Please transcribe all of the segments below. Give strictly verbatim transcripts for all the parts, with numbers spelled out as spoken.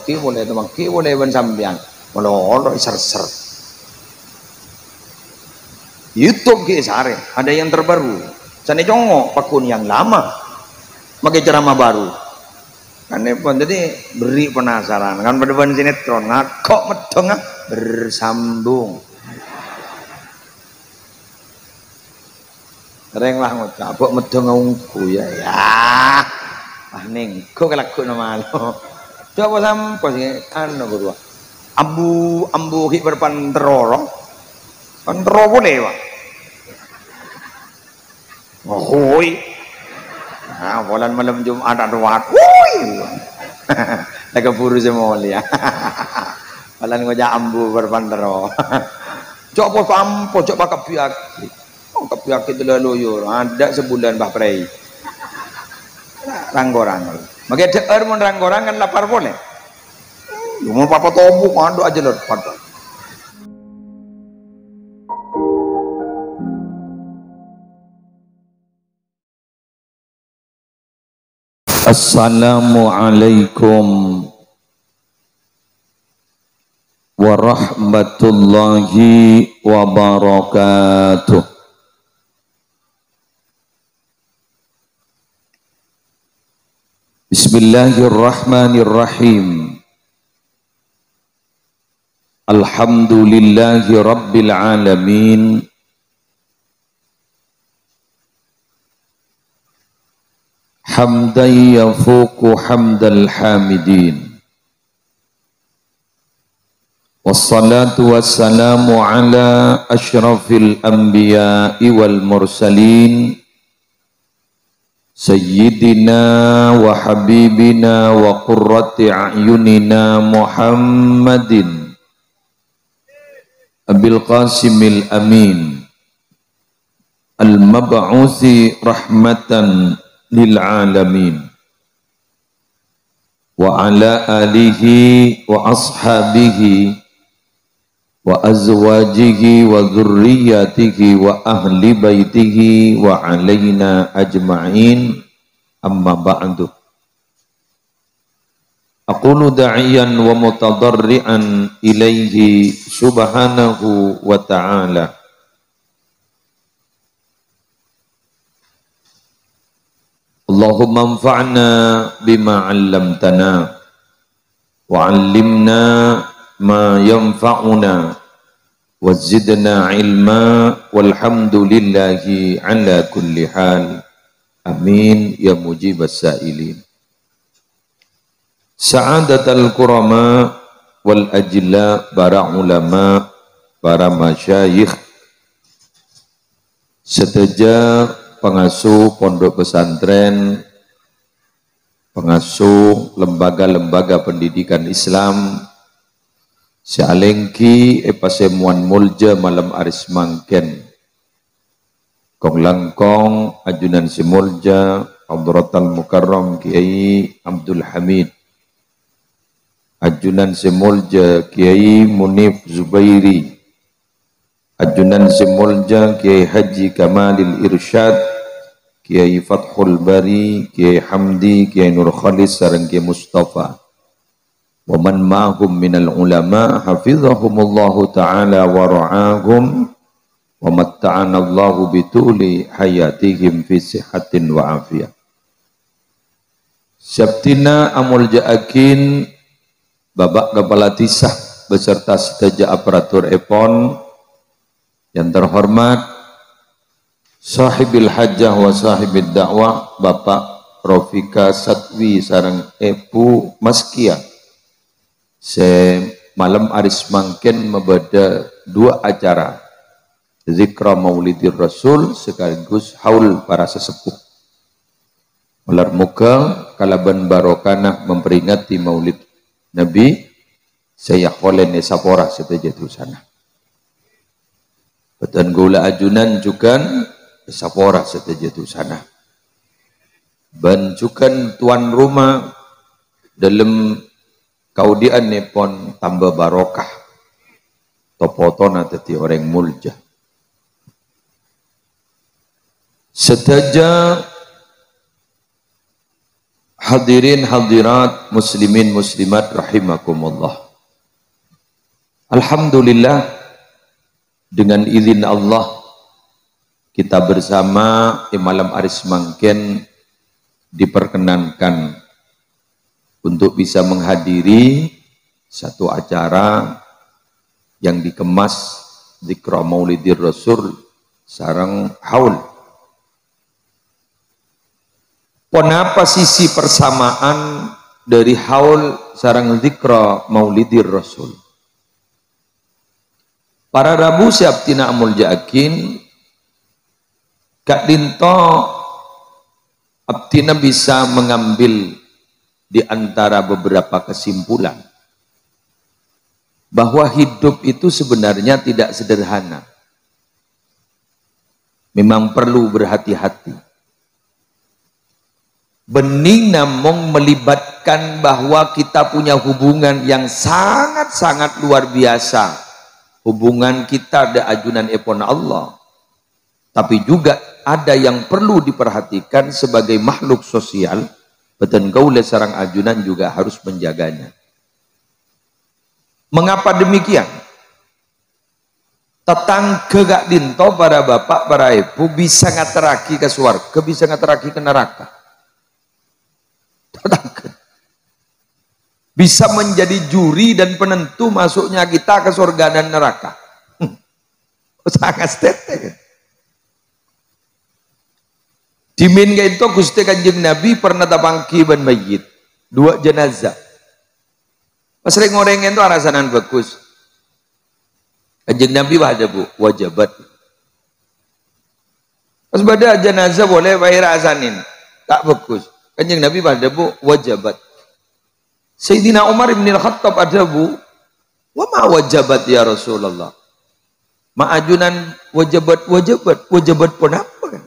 Ghi' polè, tèmanggi polè bân sampèyan. Malolo èser-ser. YouTube ghi' sarè, ada yang terbaru. Sanè congo' pagghun yang lama. Makè ceramah baru. Kan èpon, dhâddhi bherri' penasaran. Kan padâ bân sinetron, ngako' meddhâng, ah, bersambung. Rèng la ngoca', "Abâ' meddhâng ongghu, ya." Ya. Ah, nèngghu kalagghuna malo. Coba sampo sè anu, ghuru. Ambu, ambu ghi' bâr panterro. Panterro polè, Pak. Ohoi. Nah, polana malem Jumat, aduh, woi. Lagi buru sè molja. Polana ngoca' ambu bâr panterro. Cok po sampo, cok pakabbhiyaghi. Oh, kabbhiyaghi tella loyor, adâ' sabulân, Mbah Prèi. Rang-korang. Makè dhâ'âr mon rang-korang kan lapar polè. Coma papa tobu, kandhu' ajâ lèr padâ. Assalamualaikum warahmatullahi wabarakatuh. Bismillahirrahmanirrahim. Alhamdulillahi rabbil alamin. Hamdan yafuqu hamdal hamidin. Wassalatu wassalamu ala asyrafil anbiya'i wal mursalin, sayyidina wa habibina wa qurrati a'yunina Muhammadin Abil Qasimil Amin, al-mab'usi rahmatan lil alamin, wa ala alihi wa ashabihi wa azwajihi wa dzurriyyatihi wa ahli baitihi wa alaina ajma'in, amma ba'du. Aqulu da'iyan wa mutadarri'an ilaihi subhanahu wa ta'ala. Allahumma anfa'na bima 'allamtana, wa 'allimna ma yanfa'una, wa zidna ilma, walhamdulillahi ala kulli hal. Amin, ya mujibas sa'ilin. Sa'adatal kurama wal ajilla, para ulama, para masyayikh, sadhâjâ pangasuh pondhuk pesantren, pangasuh lembaga-lembaga pendidikan Islam, sè alèngghi è pasemowan molja malem arè samangkèn. Kong-langkong ajunan sè molja Hadratal Mukarram Kiai Abdul Hamid, ajunan sè molja Kiai Munif Zubairi, ajunan sè molja Kiai Haji Kamalil Irsyad, Kiai Fathul Bari, Kiai Hamdi, Kiai Nur Khalis, sareng Kiai Mustafa. Wa man ma'ahum minal ulama hafizahumullahu ta'ala wa ra'ahum wa matta'anallahu bituli hayatihim fi sihatin wa afiyah. Sè abdhina amolja'aghin Bapak Kepala Dhisa beserta sadhâjâ aparaturèpon, yang terhormat Sahibil Hajah wa Sahibid Da'wah, Bapak Rofika Satwi sareng Èbhu Maskia, sè malem arè samangkèn mabâdâ dua acara, Zikra Maulidir Rasul sekaligus Haul Para Sesepuh. Malar moghâ kalabân barokana memperingati Maulid Nabi, sè èyaolèn èsapora sadhâjâ dhusana. Bhâdhân kaulâ ajunan jhughân èsapora sadhâjâ dhusana. Bân jhughân tuan rumah dâlem kaodi'annèpon tamba barokah. To-potona dhâddhi orèng molja. Sadhâjâ Hadirin hadirat, muslimin muslimat rahimakumullah. Alhamdulillah, dengan izin Allah, kita bersama di malam hari semangken diperkenankan untuk bisa menghadiri satu acara yang dikemas Zikra Maulidir Rasul sareng haul. Ponapa sisi persamaan dari haul sareng Zikra Maulidir Rasul? Para rabu sè abdhina amolja'aghi, ka'dhinto abdhina bisa mengambil di antara beberapa kesimpulan bahwa hidup itu sebenarnya tidak sederhana. Memang perlu berhati-hati. Bhenneng namong melibatkan bahwa kita punya hubungan yang sangat-sangat luar biasa. Hubungan kita dâ' ajunan èpon Allah. Tapi juga ada yang perlu diperhatikan sebagai makhluk sosial. Bhâdhân kaulâ sareng ajunan juga harus menjaganya. Mengapa demikian? Tatangghâ ka'dhinto, para bapa', para èbhu, bisa ngaterraghi ka sowarghâ, bisa ngaterraghi ka naraka. Tatangghâ. Bisa menjadi juri dan penentu masuknya kita ke surga dan neraka. Hmm. Sangat setètè, kan? Dhimèn ka'dhinto Ghustè Kanjeng Nabi pernah tapangghi bân mayyit, dua jenazah. Pas rèng-orèng ka'dhinto arasanan bhâghus. Kanjeng Nabi pas adhâbu, "Wajabat." Pas bâdâ jenazah polè pas èrasanè, ta' bhâghus. Kanjeng Nabi pas adhâbu, "Wajabat." Sayyidina Umar ibn al-Khattab adhâbu, "Wa ma wajabat ya Rasulullah?" Ma ajunan wajabat, wajabat, wajabat ponapa, kan?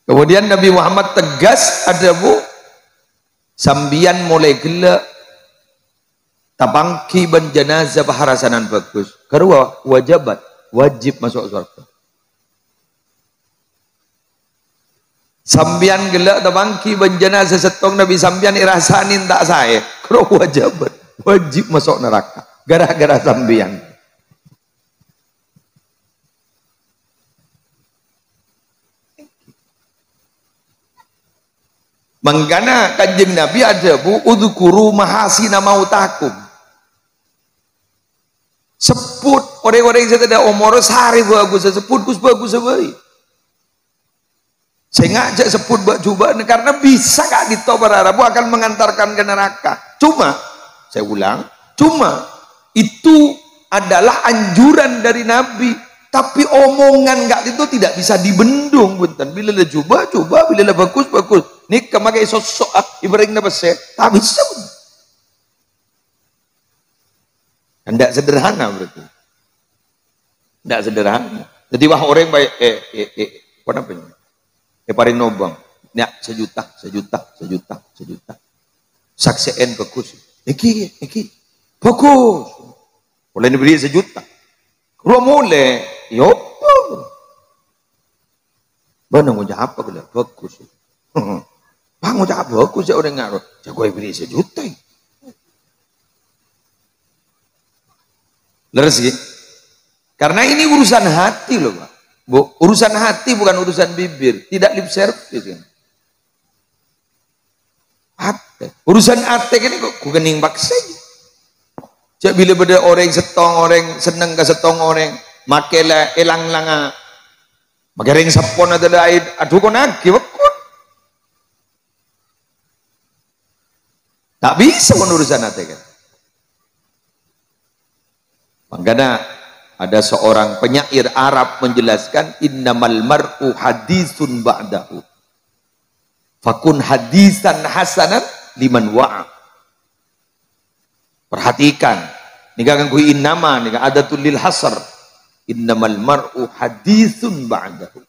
Kemudian Nabi Muhammad tegas adhâbu, "Sampèyan molaè ghellâ' tapangghi bân jenazah pas arasanan bhâghus. Ghâruwa wajabat, wajib maso' sowarghâ." Sampèyan ghellâ' tapangghi bân jenazah sèttong Nabi sampèyan èrasanè ta' saè. Ghâruwa wajabat, wajib maso' naraka. Gara-gara sampèyan. Mangkana Kanjeng Nabi adhâbu, "Udzkuru mahasina mautakum." Sebbhut, orèng-orèng sè tadâ' omor, sarè bhâghussa sebbhut, ghus bhâghussa bhâi. Sènga' jhâ' sebbhut bâ'-jubâ'na, karena bisa ka'dinto para rabu akan mengantarkan ke neraka. Cuma, saya ulang, cuma itu adalah anjuran dari Nabi. Tapi omongan ka'dinto tidak bisa dibendung, bhunten. Bilâ la jubâ', jubâ', bilâ la bhâghus, bhâghus. Nèka makè sosso', ah, èbhârengngana pèssè. Ta' bisa, bhunten. Kan ndak sederhana berarti. Ndak sederhana. Jadi, wah, orèng bhâi, eh, eh, eh, apa namanya? Eh, parèng nobâng. Nya, sejuta, sejuta, sejuta, sejuta. Saksè'è bhâghus. Nèkè, nèkè. Bhâghus. Polana èberri' sejuta. Ro molè. Yo, apa? Bâ'na ngoca' apa ghellâ'? Bhâghus. Bâ' ngoca' bhâghus jâ' orèng ngarep. Jâ' ghun èberri' sejuta. Lerres, ghi? Karena ini urusan hati, loh, Pak. Bu, urusan hati bukan urusan bibir. Tidak lip service, ya. Atè. Urusan atè kènè' kok ghun kennèng paksa, ghi. Jâ' bilâ bâdâ orèng sèttong, orèng senneng ka sèttong orèng, makè la-, èlang-langa. Makè rèng seppona tadâ' aèng, adhu, konaghi, wekkon. Ta' bisa mon urusan atè, kan. Makanya ada seorang penyair Arab menjelaskan, "Innamal mar'u haditsun ba'dahu. Fakun hadisan hasanan liman wa'a." Perhatikan. Nèka ngangghuy innama, nèka adatul lil hasr. "Innamal mar'u haditsun ba'dahu."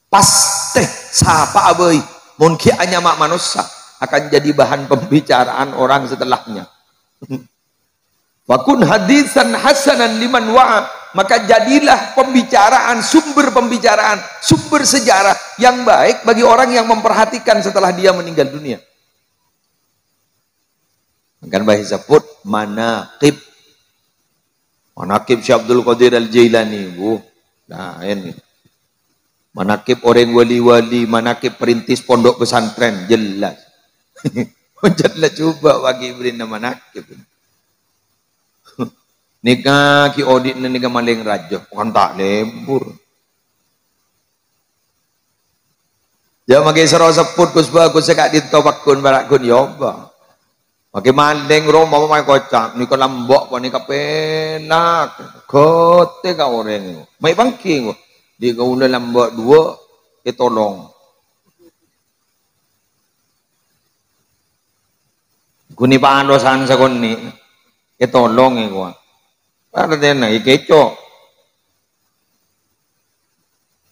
Pastè sapa'a bhâi, mon ghi' anyama manossa, akan jadi bahan pembicaraan orang setelahnya. "Fakun hadisan hasanan liman wa'a." Maka jadilah pembicaraan, sumber pembicaraan, sumber sejarah yang baik bagi orang yang memperhatikan setelah dia meninggal dunia. Kan bahasa sebut manaqib. Manaqib Syekh Abdul Qadir Al-Jailani, wuh, lain. Manaqib orèng wali-wali, manaqib perintis pondok pesantren, jelas. Jelas coba bagi bèrina manaqib. Nèka ki odi'na nèka malèng rajâ, kan ta' lebur. Ya, mangkè soro sepput, Gus, bagus sè ka'dinto paggun, para' ghun, ya, apa? Mangkè malèng, roma, mangkè koca', nèka lambâ', apa nèka pèlak, ghâtè ka orèng. Mai panggi, kok. Di' kaulâ lambâ' duwâ', ètolong. Ghun è palosan sakonè', ètolong, kok. Artèna, èkèco'.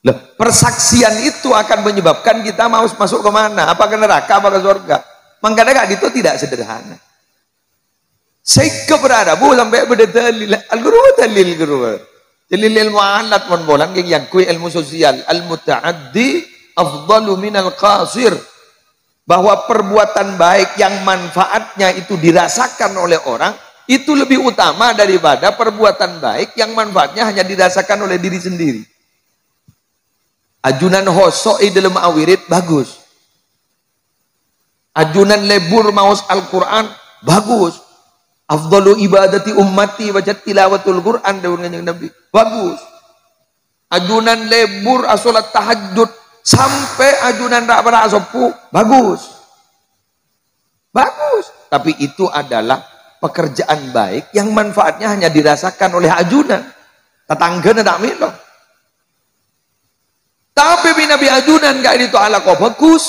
Lah, persaksian itu akan menyebabkan kita mau masuk ke mana? Apa ke neraka, apa ke surga? Mangkana ka'dinto tidak sederhana. Sèngghâ para' rabu sampè' bâdâ dalil. Al-ghuru dalil ghuru. Dalil ilmu alat mon polana ghi' èyangghuy ilmu sosial. Al-muta'addi afdalu minal qasir. Bahwa perbuatan baik yang manfaatnya itu dirasakan oleh orang, itu lebih utama daripada perbuatan baik yang manfaatnya hanya dirasakan oleh diri sendiri. Ajunan hoso' è dâlem awirid, bagus. Ajunan lebur maos Al-Qur'an, bagus. Afdalu ibadati ummati wa tilawatul Qur'an, dhâbuna Kanjeng Nabi. Bagus. Ajunan lebur asolat tahajjud sampè' ajunan ra'-para' asoppo, bagus. Bagus. Tapi itu adalah pekerjaan baik yang manfaatnya hanya dirasakan oleh ajunan. Tatangghâna ta' mèlo. Tapè manabi ajunan ka'dinto alako bagus,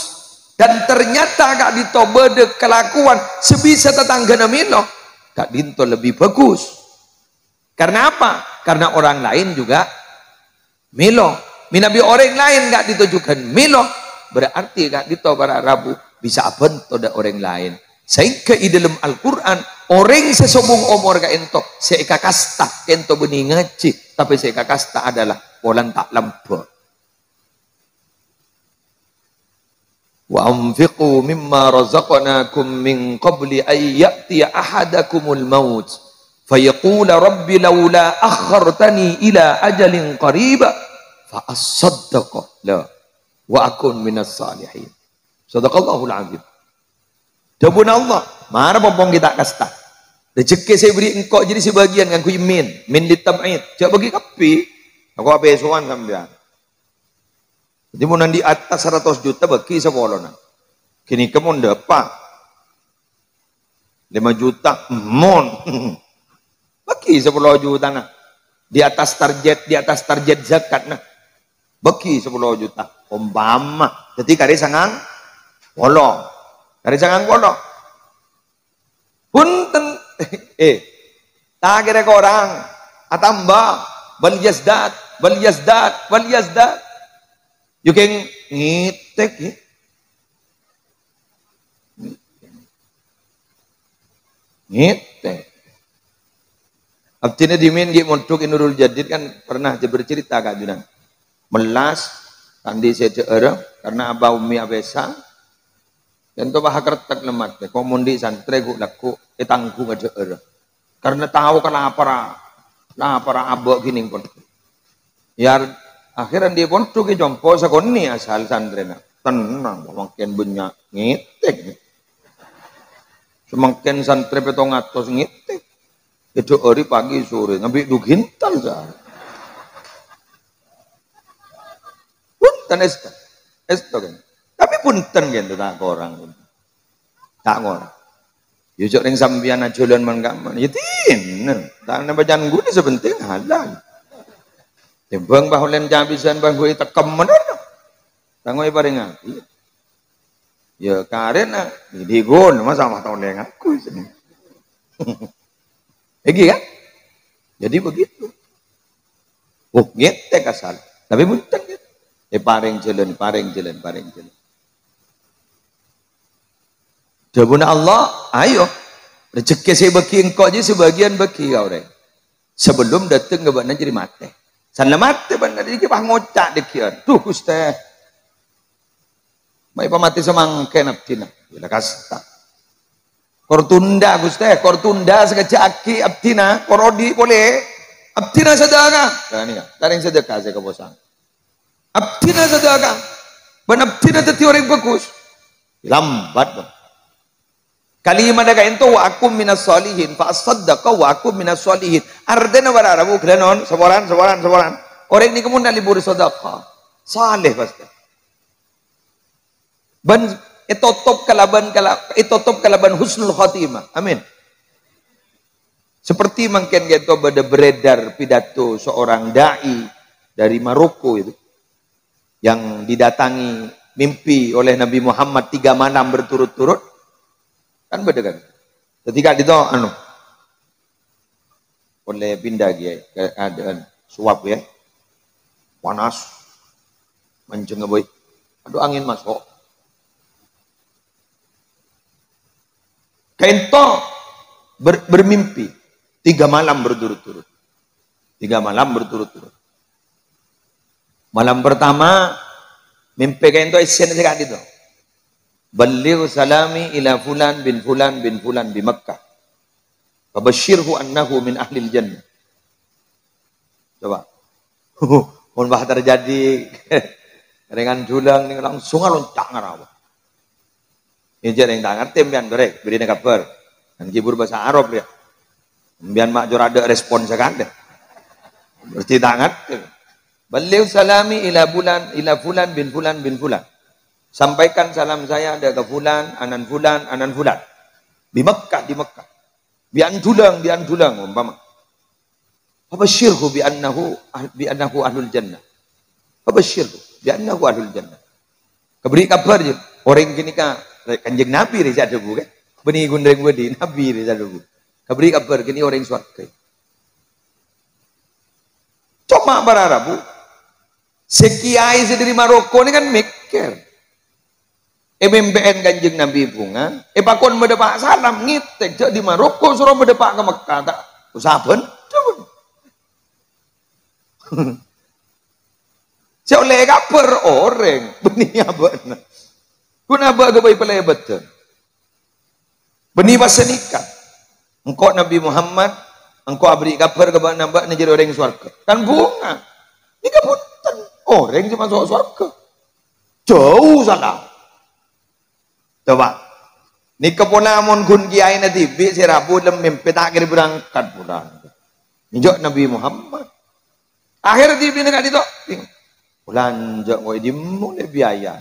dan ternyata ka'dinto bâdâ kalakowan sè bisa tatangghâna mèlo, ka'dinto lebbi bagus. Karena apa? Karena orang lain juga mèlo. Manabi orèng laèn ka'dinto jhughân mèlo, berarti ka'dinto para' rabu bisa abhânto dâ' orèng laèn. Saèngghâ è dâlem Al-Qur'an, orèng sè sobung omor ka'dinto, sè èkakasta ka'dinto bânnè ngajhi, tapè sè èkakasta adalah polana ta' lambâ'. "Wa anfiqu mimma razaqnakum min qabli an ya'tiya ahadakumul maut, fayaqula, 'Rabbi laula akhartani ila ajalin qariba, fa asaddaqa, la, wa akun minas salihin.'" Sadaqallahul azim. Dhâbuna Allah, "Mara pompong ghi' ta' kasta. Rejhekkè sè èberri' engko' jârèya sè bâgiyân ngangghuy min, min litab'id. Jhâ' bâgi kabbhi. Engko' apèsowan sampèyan." Dhâddhi, mon andi' attas saratos juta, bâgi sapolona. Ghânèka mon dâpa' lèma juta, mon. Bâgi sapolo jutana. Di atas target, di atas target zakatna. Bâgi sapolo juta. Ompama. Dhâddhi karè sangang polo. Karè sangang polo. Bhunten. Eh, ta' kèra korang. Atamba. Bal yazdad. Bal yazdad. Bal yazdad. Yâ, kèng ngètèk, yâ. Ngètèk. Abdhina dhimèn ghi' mondhuk è Nurul Jadid kan pernah bercerita ka ajunan. Mellas, ta' andi' sè dhâ'âr, karna abâ ummi apèsa. Ka'dinto pas akretek lemmat, ko' mon andi' santrè ghu-lagghu ètangghung adhâ'âr. Karna tao kalaparan, lapar abâ' ghi' nèng pondhuk. Yâ, akhèr andi' pondhuk è compo' sakonè' asal santrèna. Tenang, mangkèn bânnya' ngètèk. Samangkèn santrè pètong atos ngètèk. Èdhâ'âri pagi sorè, ngambi' du gintal sa. Bhunten, èsto. Èsto, kan. Tapè bhunten, kan, ta' korang. Ta' ngora. Yâ, jhâ' rèng sampèyan ajhâlân man-kamman. Yâ, dinner. Ta' napa can ghuna sè pentèng halal. Tèmbhâng bâ' olèn cabisân bâ' ghâbây tekkem mènèr. Ta' ngoy parèngaghi. Yâ, karèna, ini ghun, masa ma' tolè ngaku sini. Èngghi, kan? Jadi begitu. Oh, ngètèk asal. Tapè bhunten, kan? Eh, parèng jhâlân, parèng jhâlân, parèng jhâlân. Dhâbuna Allah, "Ayo, rejhekkè sè èbâghi engko' jâ sè bâgiyân bâghi ka orèng." Sabellunna dâteng ka bâ'na jârèya matè. Sanna matè bâ'na nèka pas ngoca' dhâggi'ân, "Dhu, Ghustè, ma' èpamatè samangkèn abdhina." Iyâ la kasta. "Kor tunda, Ghustè, kor tunda sakejjhâ' aghi' abdhina, kor odi' polè. Abdhina sadhâka." Nah, nèka, tarèng sadhâka sè kaposang. "Abdhina sadhâka. Bân abdhina dhâddhi orèng bhâghus." Lambat, Bang. Kalimatta ka'ènto, "Wa akun minas shalihin, fa asaddaqa wa akun minas shalihin." Artèna para rabu ghellâ' non, saporan, saporan, saporan. Orèng nèka mon ta' lebur sadhâka, saleh pastè. Bân ètotop kalabân kala-, ètotop kalabân husnul khotimah. Amin. Seperti mangkèn ka'ènto bâdâ beredar pidato seorang dai dari Maroko itu, yang didatangi mimpi oleh Nabi Muhammad tiga malam berturut-turut. Kan bâdâ kan? Dhâddhi ka'dinto, anu, polè pinda, Kè, ka adâ'ân suwab, yâ. Panas. Mancèngnga, boy. Aduh, angèn maso'. Ka'ènto ber-, bermimpi tiga malam berturut-turut. Tiga malam berturut-turut. Malam pertama, mimpi ka'ènto èssèna sè ka'dinto. "Balligh salami ila fulan bin fulan bin fulan bi Makkah. Fabasyirhu annahu min ahlil jannah." Coba. Mon pas terjadi rèng Andulang nèka langsung alonca' ngarawa. Iyâ, jhâ' rèng ta' ngartè sampèyan, Bro, bèrri'na kabhâr. Kan ghibur bhâsa Arab, yâ. Sampèyan ma' cora' adâ' respon sakalè. Berarti ta' ngartè. "Balligh salami ila bulan, ila fulan bin fulan bin fulan." Sampaikan salam saya ada ke fulan, anan fulan, anan fulan. Di Mekah, di Mekah. Bi Andulang, bi Andulang, umpama. "Fabasyirhu bi annahu ah-, bi annahu ahlul jannah. Fabasyirhu bi annahu ahlul jannah." Kaberri' kabhâr, jâ. Orèng ghânèka, Kanjeng Nabi rè sè adhâbu, kan? Bânnè ghun rèng bâdhi, Nabi rè sè adhâbu. Kaberri' kabhâr, ghânèka orèng sowarghâ. Coma para rabu, sè kèyaè sè dâri Maroko nèka kan mèkkèr. Èmèmpè'èn Kanjeng Nabi bhunga, èpakon madâpa' salam, ngètèk jâ' dâri Maroko soro madâpa' ka Mekka, ta' osa bhendher. Sè ollè kabhâr orèng, bânnè abâ'na. Ghun abâ' ghâbây palèbâdhân. Bânnè pas sanèka. Engko' Nabi Muhammad, engko' aberri' kabhâr ka bâ'na, bâ'na jârèya orèng sowarghâ. Kan bhunga. Nèka bhunten orèng sè maso' sowarghâ. Jhâu sala. Coba. Nèka pola mon ghun kèyaèna dhibi' sè rabu lem mèmpè ta' kèra berangkat pola. Ngenjok Nabi Muhammad. Akhèr dhibi'na ka'dinto. Belanja kok dimulai biaya.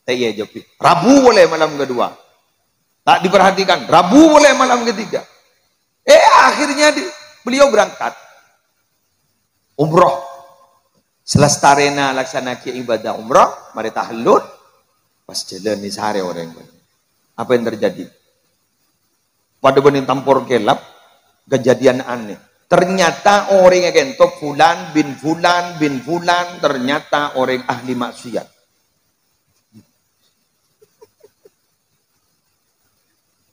Ta' iyâ jâbi. Rabu polè malam kedua. Tak diperhatikan. Rabu polè malam ketiga. Eh, akhirnya di, beliau berangkat. Umroh. Salastarèna laksana'aghi ibadah umroh, marè tahallul, pas jhâlân èsarè orèng. Apa yang terjadi? Padâ bânnè tampor kèlap, kejadian aneh. Ternyata orèng ka'dinto Fulan bin Fulan bin Fulan, ternyata orèng ahli maksiat.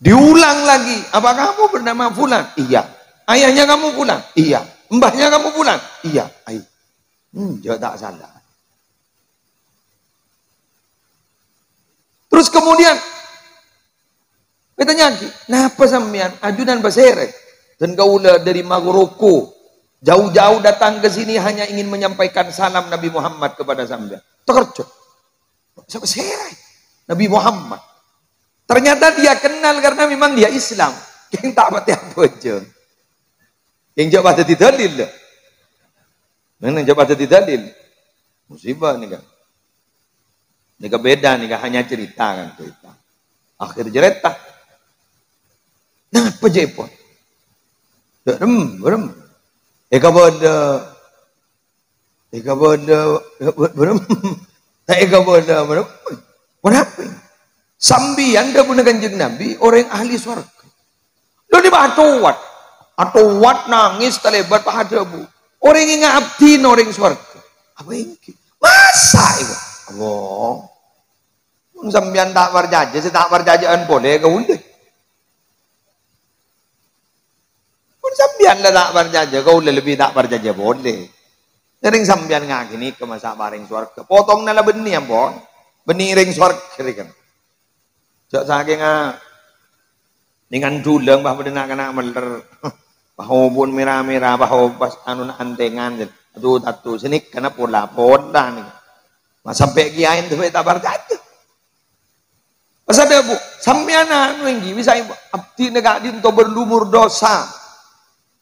Diulang lagi, "Apa kamu bernama Fulan?" "Iya." "Ayahnya kamu Fulan?" "Iya." "Mbahnya kamu Fulan?" "Iya." Ai. Hmm, jâ' ta' sala. Terus kemudian, ètanya'aghi, "Napa sampèyan?" "Ajunan pasèra?" "Dan kaulâ dâri Maroko, jauh-jauh datang ke sini hanya ingin menyampaikan salam Nabi Muhammad kepada sampèyan." Takerjhât. Sapa sèra? Nabi Muhammad. Ternyata dia kenal karena memang dia Islam. Kèng ta' patè abhâjâng. Kèng jâ' padâ dhâddhi dalil, lho. Neng, neng jâ' padâ dhâddhi dalil. Musibah nèka. Nèka beda nèka, hanya cerita kan, cerita. Akhir cerita. Napa jâ' èpon? Berem, berem. Èkabâlâ Èkabâlâ, bârâmma? Ta' èkabâlâ, bârâmma? Ponapa? Sampèyan, dhâbuna Kanjeng Nabi, orèng ahli sowarghâ. Lho, nèka atowat. Atowat nangès talèbât pas adhâbu, "Orèng è ngabdhina orèng sowarghâ." "Apa èngghi?" "Masa', èngghi?" "Allah. Mon sampèyan ta' parcajâ, sè ta' parcajâ'ân polè kaulâ." Mon sampè-, Sampèyan la ta' parcajâ, kaulâ lebbi ta' parcajâ polè. Rèng sampèyan ngakè nèka masa' parèng sowarghâ. Potonganna la bânnè, ampon. Bânnè rèng sowarghâ rèya kan. Jhâ' sakènga nèngan dulang, bâh, padâ na'-kana' mèller. Bâh, obun mèra-mèra, bâh, pas anona antengan. Adu, tatu, sanèka na pola-pola nèka. Ma' sampè' kèyaè sampè' ta' parcajâ. Pas adhâbu, "Sampèyan anu ènggi, bisa abdhina ka'dinto berlumur dosa.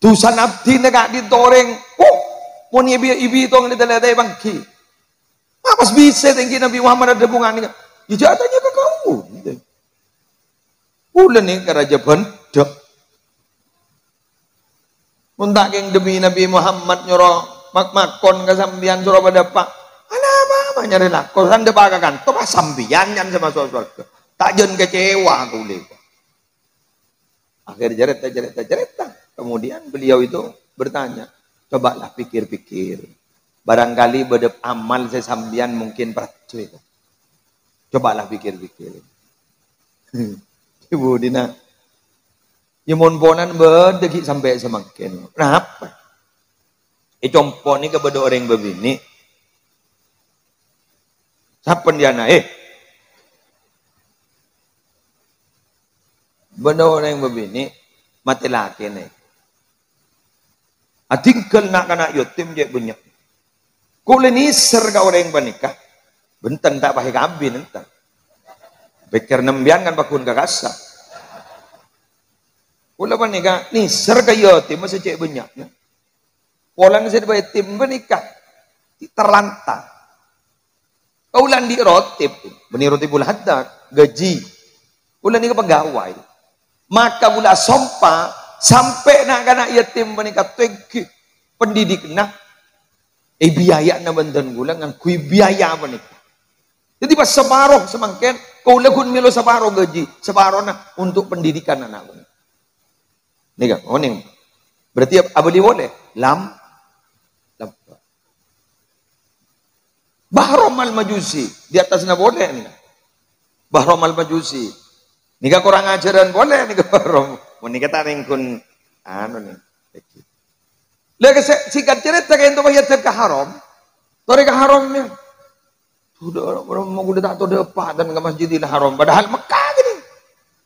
Dusana abdhina ka'dinto orèng, oh, mon ibi-, ibi tong lèta-lèta èpangghi." Ma' pas bisa tèngghi Nabi Muhammad adhâbu nganèka, "Iyâ, jhâ' atanya ka kaulâ." Kaulâ nèka rajâ bhândhâk. Mon ta' kèng demi Nabi Muhammad nyoro mak-, makon ka sampèyan soro padâ pa'. Ana apa-apa nyarè lako, sandhâpa ka kanto, pas sampèyan nyang sè maso' sowarghâ. Ta' jân kecewa kaulâ. Akhir cerita, cerita, cerita. Kemudian beliau itu bertanya, "Cobalah pikir-pikir. Barangkali bâdâ amal sè sampèyan mungkin parcajâ." Cobalah pikir-pikir. Ibu Dina, ya mon ponan bâdâ ghi' sampè' samangkèn. Napa? È compo' nèka bâdâ orèng bâbinè'. Sapen diyâna, eh. Bâdâ orèng bâbinè' matè lakèna. Adinggal na'-kana' yatim cè' bânnya'. Kaulâ nèser ka orèng panèka. Bhunten, ta' pas èkabin, enten. Pèkkèr sampèyan kan pagghun ka kassa'. Kaulâ panèka nèser ka yatim sè cè' bânnya'na. Polana sè èyatim panèka terlantar. Kaulâ andi' rotib, bânnè rotibul haddad, gaji. Kaulâ nèka pegawai. Maka kaulâ asompa, sampè' na'-kana' yatim panèka tèngghi pendidikanna, èbiaya'ana bân dân kaulâ ngangghuy biaya panèka. Dhâddhi pas saparo samangkèn, kaulâ ghun mèlo saparo gaji, saparona untuk pendidikan ana' kaulâ. Nèka, onèng. Berarti ap-, abâli polè? Lam-, lam-, Bahrom Al-Majusi, di atasnya polè nèka. Bahrom Al-Majusi. Nèka korang ajhârân polè nèka Bahrom. Mon nèka ta' nèngghun, anu, nè. Lha, sè-, singkat cerita, kento pas èyaddhâb ka Haram. Torè ka Haram, ya. Sudah, orang mau kuda tak tahu dapat dan ke Masjidil Haram. Padahal Mekah gini.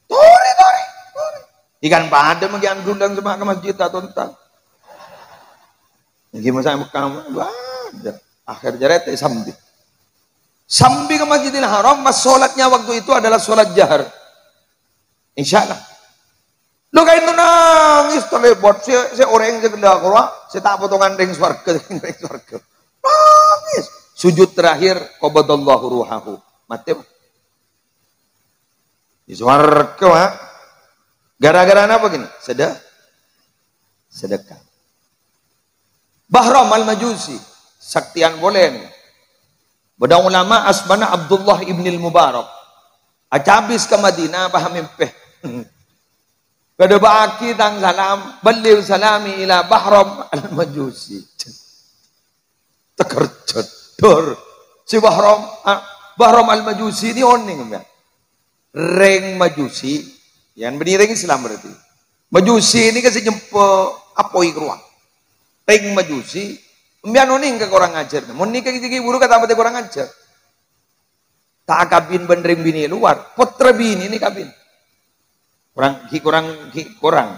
Tore, tore, tore. Ikan pada mungkin dulang sama ke masjid tak tonton. Lagi masa Mekah, wah, akhir jeret sambil. Sambil ke Masjidil Haram, pas sholatnya waktu itu adalah sholat jahar. Insya Allah. Lo kaènto nangès talèbât, sè, sè orèng sè ghellâ' korowa, sè ta' potongan rèng sowarghâ, rèng sowarghâ. Nangès. Sujud terakhir, qabadallahu ruhahu. Matè, Pak. Di sowarghâ, Pak. Gara-gara napa gini? Sedeh-, sedekah. Bahram Al-Majusi, saktèyan polè nèka. Bâdâ ulama asmana Abdullah ibnil Mubarak. Acabis ka Madinah, pas mèmpè. Kadhâbâ'âghi tang salam, balligh salami ila Bahram Al-Majusi. Takerjhât, dor. Si Bahram, ah, Bahram Al-Majusi nèka onèng, ya. Rèng Majusi, ya, bânnè rèng Islam berarti. Majusi nèka sè nyempo apoy korowa. Rèng Majusi, sampèyan onèng ka korang ajhâr. Mon nèka ghi' buru kata matè korang ajhâr. Ta' akabin bân rèng binè' lowar, pottra binè' nèka kabin. Korang, ghi' korang, ghi' korang.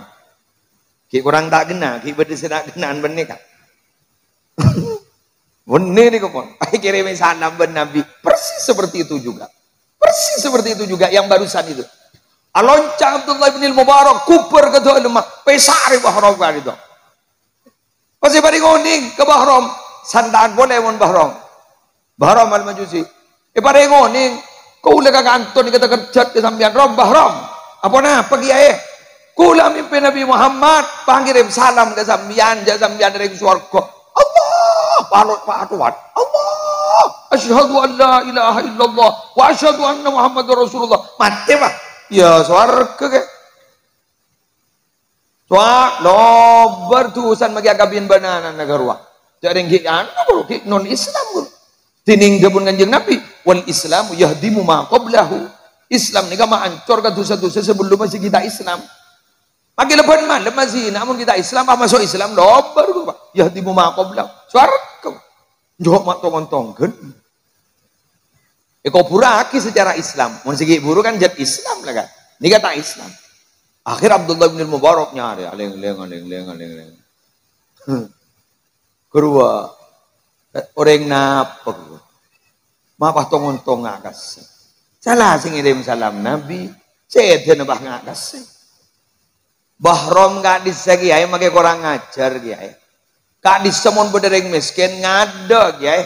Ghi' korang ta' ghenna, ghi' bâdâ sè ta' ghenna bân nèka. Bânnè nèko pon. Pas èkèrèmè salam bân Nabi. Persis seperti itu juga. Persis seperti itu juga yang barusan itu. Alonca' Abdullah bin Mubarak, kubur ka dâlemma, pèsarè Bahram ka'dinto. Pas èparèng onèng ka Bahram, santa'an polè mon Bahram. Bahram Al-Majusi. Èparèng onèng, kaulâ ka kanto nèka takerjhât ka sampèyan, Rom, Bahram. Aponapa, Kèyaè? Kaulâ mèmpè Nabi Muhammad, pas ngèrèm salam ka sampèyan, jâ' sampèyan rèng sowarghâ. Allah, palot pa' atowan. Allah, asyhadu an la ilaha illallah, wa asyhadu anna Muhammadar Rasulullah. Matè, Pak. Ya, sowarghâ, kè. Cowok, lobâr dusana makè akabin bân ana'na ka'rowa. Jârèng ghi' anu, ghi' non-Islam, ghi'. Dhinèng dhâbuna Kanjeng Nabi, "Wal Islamu yahdimu ma qablahu." Islam nèka maancor ka dusa-dusa sabellunna sè ghi' ta' Islam. Makkè lebbhân malem mazina, mon ghi' ta' Islam, pas maso' Islam, dobbar, Pak. Yahdimu ma qabla. Sowarghâ. Njo' ma' tong-ontongan. Èkoburraghi secara Islam. Mon sè ghi' buru kan jhât Islam la, kan. Nèka ta' Islam. Akhir Abdullah bin Mubarak nyarè, alèng-lèng, alèng-lèng, alèng-lèng. Ghâruwa, orèng napa ghâruwa? Ma' pas tong-ontongan nga' kasè. Sala sè ngèrèm salam Nabi, sèdhâna pas nga' kasè. Bahrom ka'dhissa' kèyaè makkè korang ajhâr kèyaè. Ka'dhissa' mon bâdâ rèng mèskèn ngadâ' kèyaè.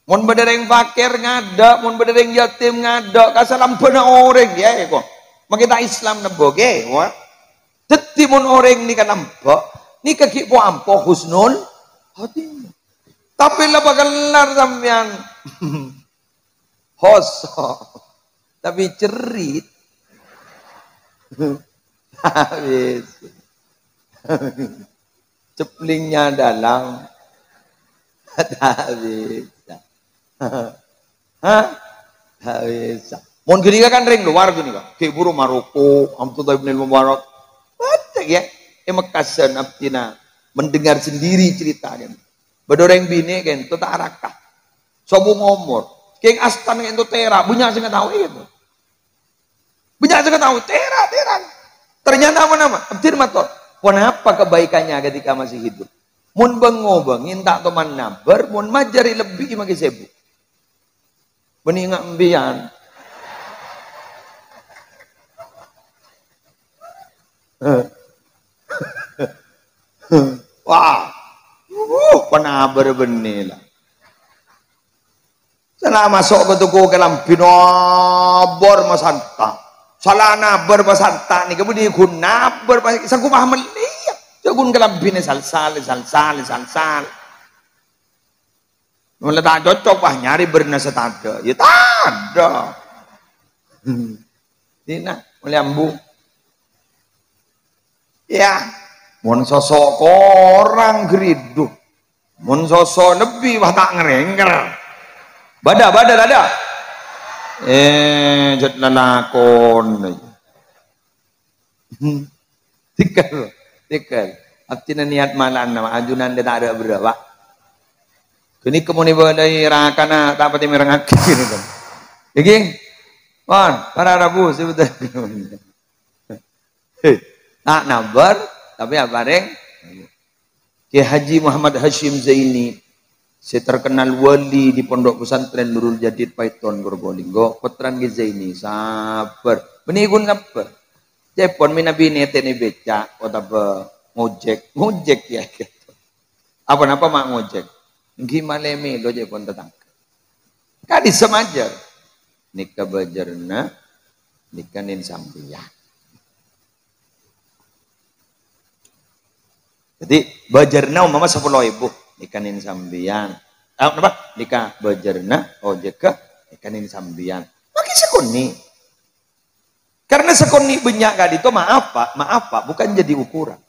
Mon bâdâ rèng fakèr ngadâ', mon bâdâ rèng yatim ngadâ', kasalambhâna orèng kèyaè ko. Makkè ta' Islam nebbhâ kèyaè, wa. Dhâddhi mon orèng nèka nambhâ, nèka ghi' po-ampo husnul khotimah. Tapè la pakellar sampèyan. Hoso. Tapè cerrit. Habis. Ceplingnya dalam. Tak bisa. Hah? Tak bisa. Mon ghânèka kan rèng lowar ghânèka. Ghi' buru Maroko, Abdullah bin Mubarak. Bâdâ ya. È Mekkasân abdhina mendengar sendiri cerita kan. Bâdâ orèng binè' kènto ta' araka. Sobung omor. Kèng astan kènto tèra', bânnya' sè ngataowè kènto. Bânnya' sè ngataowè tèra', tèra'. Ternyata apa nama? Abdhina mator, "Ponapa kebaikannya ketika masih hidup? Mon bângo bângèn ta' toman nabâr, mon majâr èlebbiyâ makkè sèbu." Bânnè nga' empèyan. Wah. Uh, panabâr bânnè la. Sala maso' ka toko kalambhi nabâr masanta. Sala nabâr masanta nèka bânnè ghun nabâr pas-, sakopa mellèya. Jhâ' ghun kalambhina sal-sal, sal-sal, sal-sal. Mon la ta' cocok, wah, nyarè bârna sè tadâ'. Ya tadâ'. Hmm. Dina, molaè ambu. Ya, mon soso korang gheridhu. Mon soso lebbi, wah, ta' ngrènger. Bâdâ, bâdâ, tadâ'? Eh, jhât lalakon. Hmm. Tèkèl, tèkèl. Abdhina niat mala'an, ajunan dâ' ta' rè-bârâ, Pak. Ghânèka mon èbâlâi rakana ta' patè mèrengngaghi ghânèka. Iki, pon, para rabu, sebutan. Hei, ta' nabâr, tapè aparèng. Kiai Haji Muhammad Hasyim Zaini, sè terkenal wali di Pondok Pesantren Nurul Jadid Paiton Probolinggo, pottrana Kiai Zaini, sabâr. Bânnè ghun sabâr. Ca'èpon mènabi nètènè beca' otabâ ngojek, ngojek ya. Apa-napa ma' ngojek. Èngghi malè mèlo ca'èpon tatangghâ. Ka'dhissa' majâr. Nèka bâjârna, nèka nèn sampèyan. Dhâddhi, bâjârna umpama sapolo èbu, nèka nèn sampèyan. Ah, napa? Nèka bâjârna, ojegghâ, nèka nèn sampèyan. Makkè sakonè'. Karena sakonè' bânnya' ka'dinto, maaf, Pak, maaf, Pak, bukan jadi ukuran.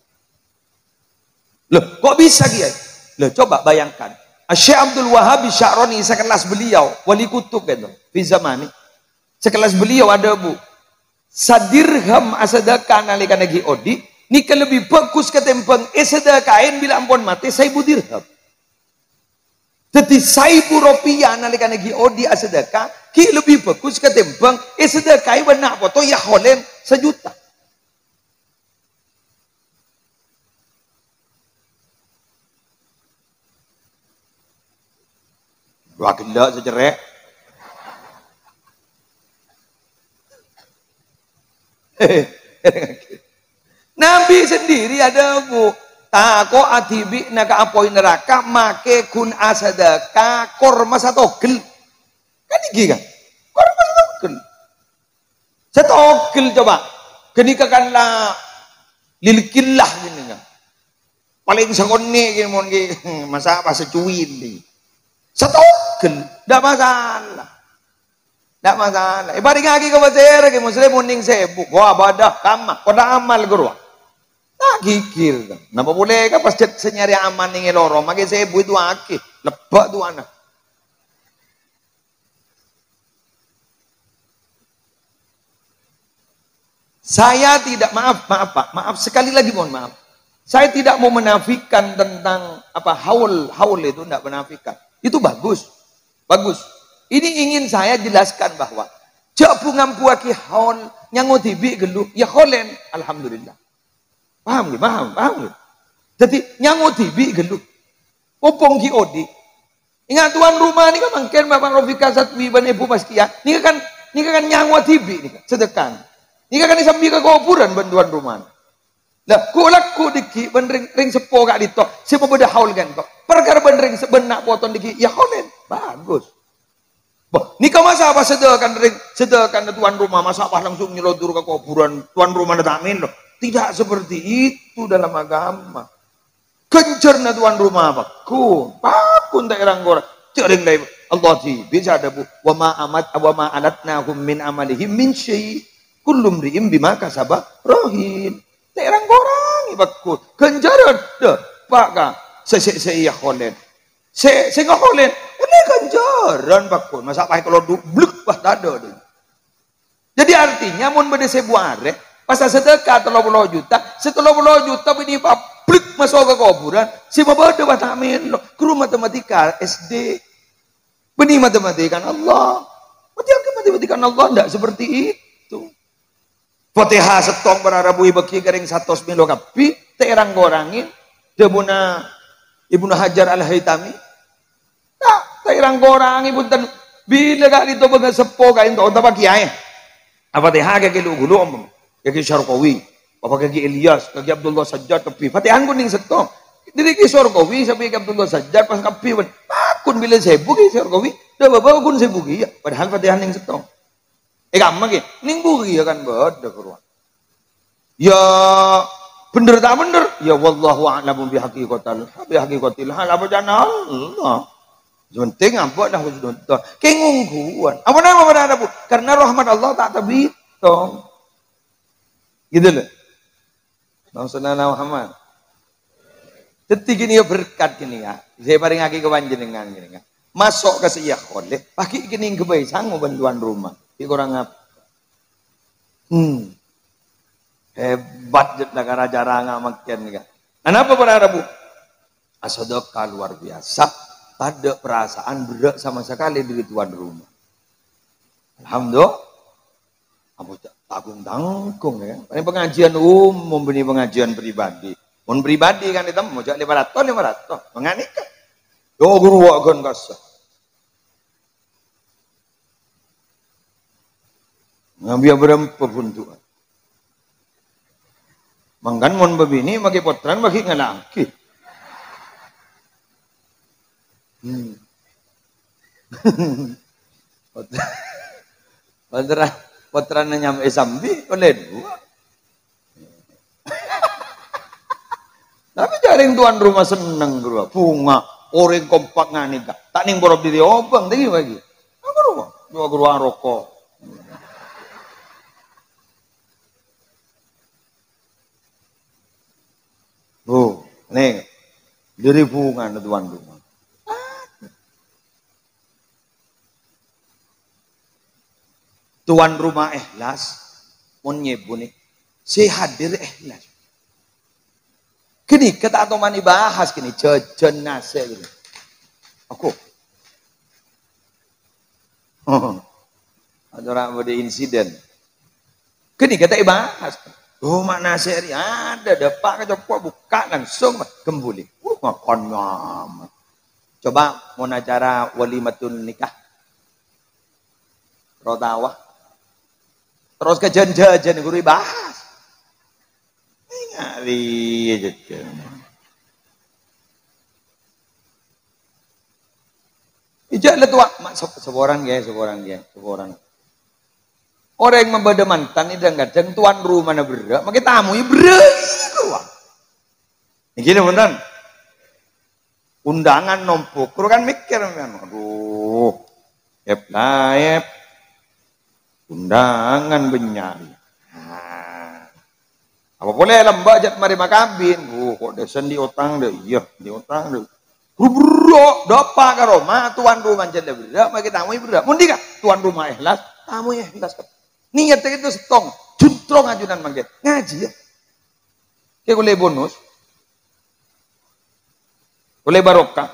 Loh, kok bisa, Kiai? Loh, coba bayangkan. Syekh Abdul Wahab Sya'rani sekelas beliau, wali kutub itu, fi zamani. Sekelas beliau adhâbu, sadirham asadaka nalèkana ghi' odi', nèka lebbi bhâghus katèmbhâng èsadakaè bilâ ampon matè saèbu dirham. Dhâddhi, saèbu ropèya nalèkana ghi' odi' asadaka, ghi' lebbi bhâghus katèmbhâng èsadakaè bân na' poto Yaholen sajuta. Wah, ghellâ' sè cerrè'. Nabi sendiri adhâbu, "Tako' dhibi'na ka apoy naraka makkè ghun asadaka korma satogel." Kan èngghi, kan? Korma satogel. Satogel, coba. Ghânèka kan la lilkillah ghânèka. Palèng sakonè' ghi mon ghi, masa' pas sacuwili. Satogel, ndak masalah. Ndak masalah. Èparèngaghi ka pasèra ghi, Muslim, mending saèbu. Wah, bâdâ kamma. Kodâ amal, ghuru. Ta' ghighir. Napa polè ka pas jhât sè nyarè aman nèng è lorong, makkè saèbu èdu'aaghi. Lebbâ' du'ana. Saya tidak, maaf, maaf, Pak, maaf, sekali lagi mohon maaf. Saya tidak mau menafikan tentang apa haul, haul itu tidak menafikan. Itu bagus, bagus. Ini ingin saya jelaskan bahwa jhâ' bu-ngambuwâghi haul, nyango dhibi' ghâllu, ya haulen, alhamdulillah. Paham ngghi? Paham, paham ngghi? Dhâddhi nyango dhibi' ghâllu. Popong ghi' odi'. Enga' tuan rumah nèka mangkèn Bapak Rofika Satmi bân Ibu Maskia. Nèka kan, nèka kan nyango dhibi' nèka, sedekah. Nèka kan èsambi ka kobhurân bân tuan rumah. Lah, ghu'-lagghu' dhigghi' bân rèng, rèng seppo ka'dinto sè mabâdâ haul ghânto. Parkara bân rèng se-, bân na' poto dhigghi', ya haulen. Bagus. Bâh, nèka masa' apa sedekah rèng, sedekah tuan rumah, masa' apa langsung nyelontor ka kobhurân tuan rumahna ta' mèlo? Tidak seperti itu dalam agama. Ghânjhârna tuan rumah pagghun, pagghun ta' èrang-korang. Jhâ' rèng laèn, Allah dhibi' sè adhâbu, "Wa ma amat, wa ma alatnahum min amalihim min syai', kullu mri'in bima kasaba rahin." Ta' èrang-korangè pagghun. Ghânjhârân, dâ', pa' ka, sè, sè, sè, ya haulen. Sè, sè ngahaulen, ollè ghânjhârân pagghun. Masa' paè kalodhu', blek, wah, tadâ' dâ'. Jadi artinya, mon bâdâ sèbu arè, pas asadekah tello polo juta, sè tello polo juta bânnè pablek maso' ka kobhurân, sè mabâdâ wah ta' mèlo. Guru matematika S D. Bânnè matematika Allah. Matematika Allah ndak seperti itu. Fatihah sèttong para rabu èbâghi ka rèng satos mèlo kabbhi, ta' èrang-korangè. Dhâbuna Ibnu Hajar Al-Haitami, Ta', ta' èrang-korangè, bhunten. Bilâ ka'dinto bângal seppo ka'dinto, otabâ kiyaè. Apa Fatihah ka Kè Lu Ghulu, ompama. Ka Kè Syarqawi. Apa ka Kè Ilyas, ka Kè Abdullah Sajjad, kabbhi. Fatihah ghun nèng sèttong. Dhâri Kè Syarqawi sampè' Kè Abdullah Sajjad, pas kabbhi, bân. Pagghun bilâ sèbu Kè Syarqawi. Dâ' bâbâ ghun sèbu kèya. Padahal Fatihah nèng sèttong. È kamma, Kè. Nèng bughi, ya kan, bâdâ ka rowa. Ya, bhender ta' bhender? Ya, wallahu a'lamu bihaqiqatil, bihaqiqatil hal, apa ca'na Allah. Sè penting apa dah husnudzon. Kè ngongghuwân. Apa nama pada ada, Bu? Karena rahmat Allah tak terhitung. Gitu loh. Allahumma shalli ala Muhammad. Dhâddhi ghini ya berkat ghini ya. Saya parèngaghi ka panjhennengngan ghini ya. Maso' ka sè ya kholè, paghi' ghini ghâbây sango bân tuan rumah. Di kurang apa? Hmm. Hebat jhât la cara-cara ngamakkèn ka. Anapa para rabu? Asadaka luar biasa. Tadâ' perasaan berrâ' sama sekali dâri tuan rumah. Alhamdulillah. Apa ta', tanggung-tanggung, ya. Paling pengajian umum, ini pengajian pribadi. Mon pribadi kan ètemmo, jhâ' lèma ratos, lèma ratos. Mangkana kan. Yo, guru, wa, ghân kassa. Ngambi bârâmpa buntu'an. Mangkana mon bâbinè' maghi pottrana maghi ngala'aghi. Hmm. Pot-, pottra-, pottrana nyamè sambi, ollè duwâ'. Tapè jhâ' rèng tuan rumah senneng, ghuru. Bhunga, orèng kompak nganèka. Ta' nèng poro dhiri obâng, ta' ghi bâgi. Apa rowa? Duwâ' ghuru aroko. Oh, nèng. Dhiri bhungana tuan rumah. Tuan rumah ikhlas, mon nyèbunè, sè hadir ikhlas. Ghânèka ta' toman èbahas ghânè, jhâjhân nasè' ghânè. Aku. Acara bâdâ insiden. Ghânèka ta' èbahas. Oh, ma' nasè' rè adâ, dâpa' ka cokko', bukka' langsung, ghembhuli. Uh, ngakan nyaman. Coba mon acara walimatul nikah. Ro tao. Terros ka jhân-jhâjhân ghuru èbahas. Ngari jhâjhân. Ijâ' la towa, ma-, sep-, saporana, ghi, saporana, ghi, saporana. Orèng mabâdâ mantan, kadhâng-kadhâng tuan rumana berrâ', makè tamoy berrâ' ghâruwa. Nèkè lho, bhunten. Undangan nombok, ghuru kan mèkkèr, kan. Aduh, ep-laep. Undangan bânnya'. Nah. Apa polè lambâ' jhât marè makabin? Oh, kok dâ' sè andi' otang dâ', iyâ, andi' otang dâ'. Ru-, berrâ', dâpa' ka roma, tuan rumana jhâ' la berrâ', makè tamoy berrâ'. Mon dhika, tuan rumana ikhlas, tamoy ikhlas. Niyat itu settong, juntrong ajunan mangkèn. Ngajhi, ya. Kè ollè bonus. Ollè barokah.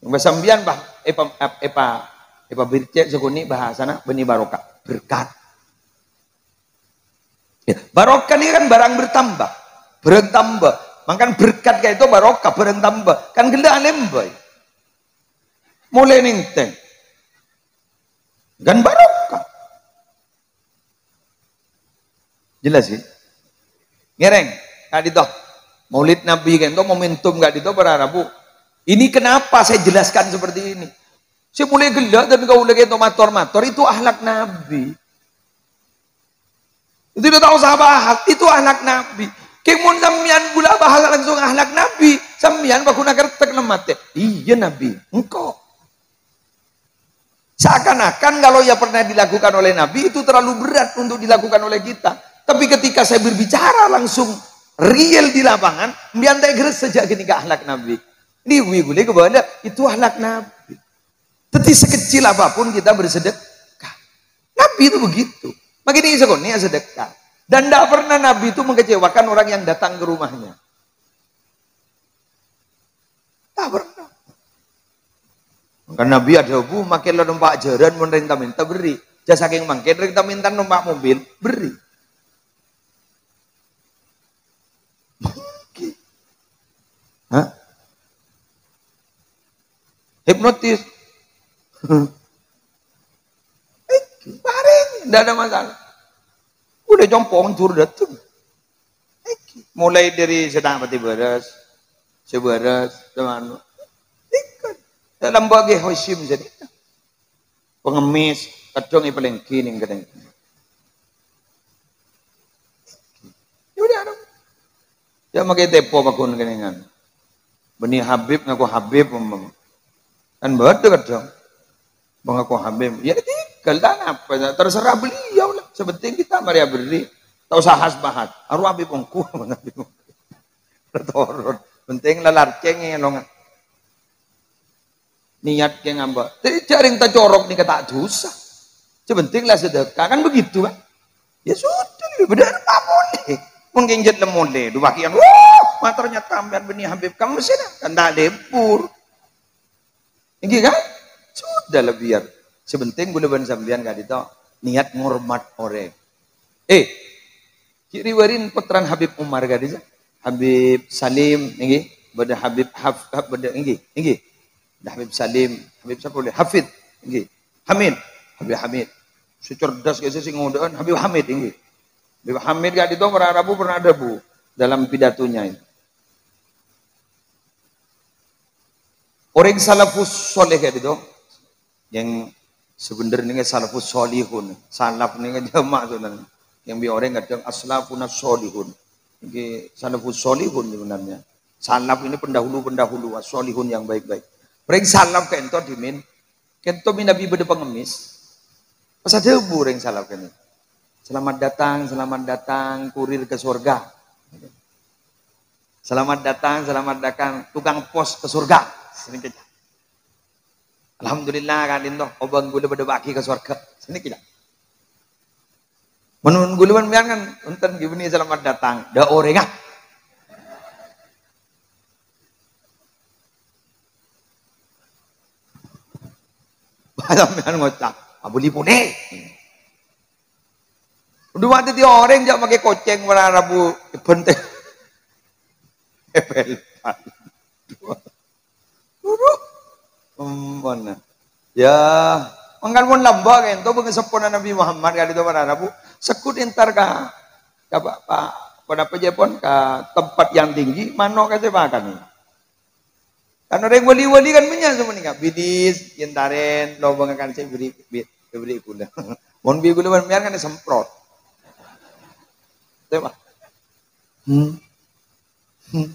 Bâ sampèyan, Bah, èpa-, èpa-, èpabircè' sakonè' bhâsana bânnè barokah. Berkat. Ya, barokah ini kan barang bertambah. Barang tambah. Mangkana berkat ka'dinto barokah, barang tambah. Kan ghellâ' alèmbâi. Molè nèntèng. Kan barokah. Jelas, ya? Ngèrèng, ka'dinto. Maulid Nabi ka'dinto momentum ka'dinto para rabu. Ini kenapa saya jelaskan seperti ini. Sè molè ghellâ' dân kaulâ ka'dinto mator-mator, itu akhlak Nabi. Itu tidak usah bahas, itu akhlak Nabi. Kèng mon sampèyan ghulâ bahas langsung akhlak Nabi, sampèyan pagghun akertèk nèng matè. Iyâ, Nabi, engko'. Seakan-akan kalau yang pernah dilakukan oleh Nabi itu terlalu berat untuk dilakukan oleh kita. Tapi ketika saya berbicara langsung real di lapangan, sampèyan ta' èghârâssa jhâ' ghânèka akhlak Nabi. Ini wi ghulâ kèbâlâ, itu akhlak Nabi. Jadi sekecil apapun kita bersedekah. Nabi itu begitu. Makanya ini sakonè' sedekah. Dan tidak pernah Nabi itu mengecewakan orang yang datang ke rumahnya. Tidak pernah. Kan Nabi adhâbu, "Makè la nompa' jhârân, mon rèng ta-mènta bherri'." Jhâ' sakèng mangkèn rèng ta-mènta nompa' mobil, bherri'. Hah? Hipnotis. Parèng, ndak ada masalah. Udah compong, tur dateng. Mulai dari sedang pati beres, seberes, teman. Ikut. Dalam bagi hosim jadi. Pengemis, kadhâng èpalèngghi nèng kennèng. Ya udah, dong. Ya, makè tèpo pagghun kennèngan. Bânnè Habib ngako Habib, umpama. Kan bâdâ kadhâng. Mengako Habib. Ya, tinggal, ta' napa. Terserah beliau lah. Sè pentèng kita marè aberri'. Ta' usah bahas-bahas. Arowa Habib ongghu. Torot. Pentèng la larcèng èlonga. Niat kè ngambâ. Tè jhâ' rèng tacorok nèka ta' dhusa. Sè pentèng la sedekah. Kan begitu, kan? Ya sudah, bâdâ apa molè? Mungkin jhât la molè, du bâgiyân. Wah, ma ternyata sampèyan bânnè Habib kamu sih, kan ta' lebur. Èngghi, kan? Sudah la biar. Sè pentèng ghulâ bân sampèyan ka'dinto niat ngormat orèng. Eh, Cik Riwarin pottrana Habib Umar ka'dinto. Habib Salim, èngghi. Bâdâ Habib Haf-, Haf-, bâdâ, èngghi, èngghi. Bâdâ Habib Salim, Habib sapa polè? Hafid, èngghi. Hamid, Habib Hamid. Sè cerdas ka'dinto sè ngodâ'ân Habib Hamid, èngghi. Habib Hamid ka'dinto para rabu pernah adhâbu dalam pidatonya ini. Orèng salafus sholeh ka'dinto. Yang sebenarnya salafus sholihun. Salaf ini kan jamak, saudara. Yang bi orèng kadhâng aslafuna sholihun. Ini salafus sholihun sebenarnya. Salaf ini pendahulu-pendahulu, sholihun yang baik-baik. Orèng salaf ka'dinto dhimèn. Ka'dinto mènabi bâdâ pengemis. Pas adhâbu orèng salaf ka'dinto. "Selamat datang, selamat datang, kurir ke surga. Selamat datang, selamat datang, tukang pos ke surga." Sini kèya. Alhamdulillah, ka'dinto, obâng ghulâ bâdâ bâgi ka sowarghâ. Sini kèya. Mon ghulâ bân sampèyan kan, enten ghi bânnè selamat datang. Dâ' orèngnga. Sampèyan ngoca', "Abuli pole." Udah mati ti orèng jhâ' makè kocèng warna rabu benteng. Ebel. Aduh. Ampon. Ya, mangkana mon lambâ' ka'dinto bângaseppona Nabi Muhammad ka'dinto para rabu, segghut entar ka, ka pa-, pa-, ponapa jhâ' pon, ka tempat yang tinggi, mano' kasè pakan. Kan orèng wali-wali kan bânnya' sapanèka, bidis, entarèn, lobâng kan sè bherri', bi-, bherri' ghulâ. Mon bi' ghulâ bân sampèyan kan semprot. Coba. Hmm. Hmm.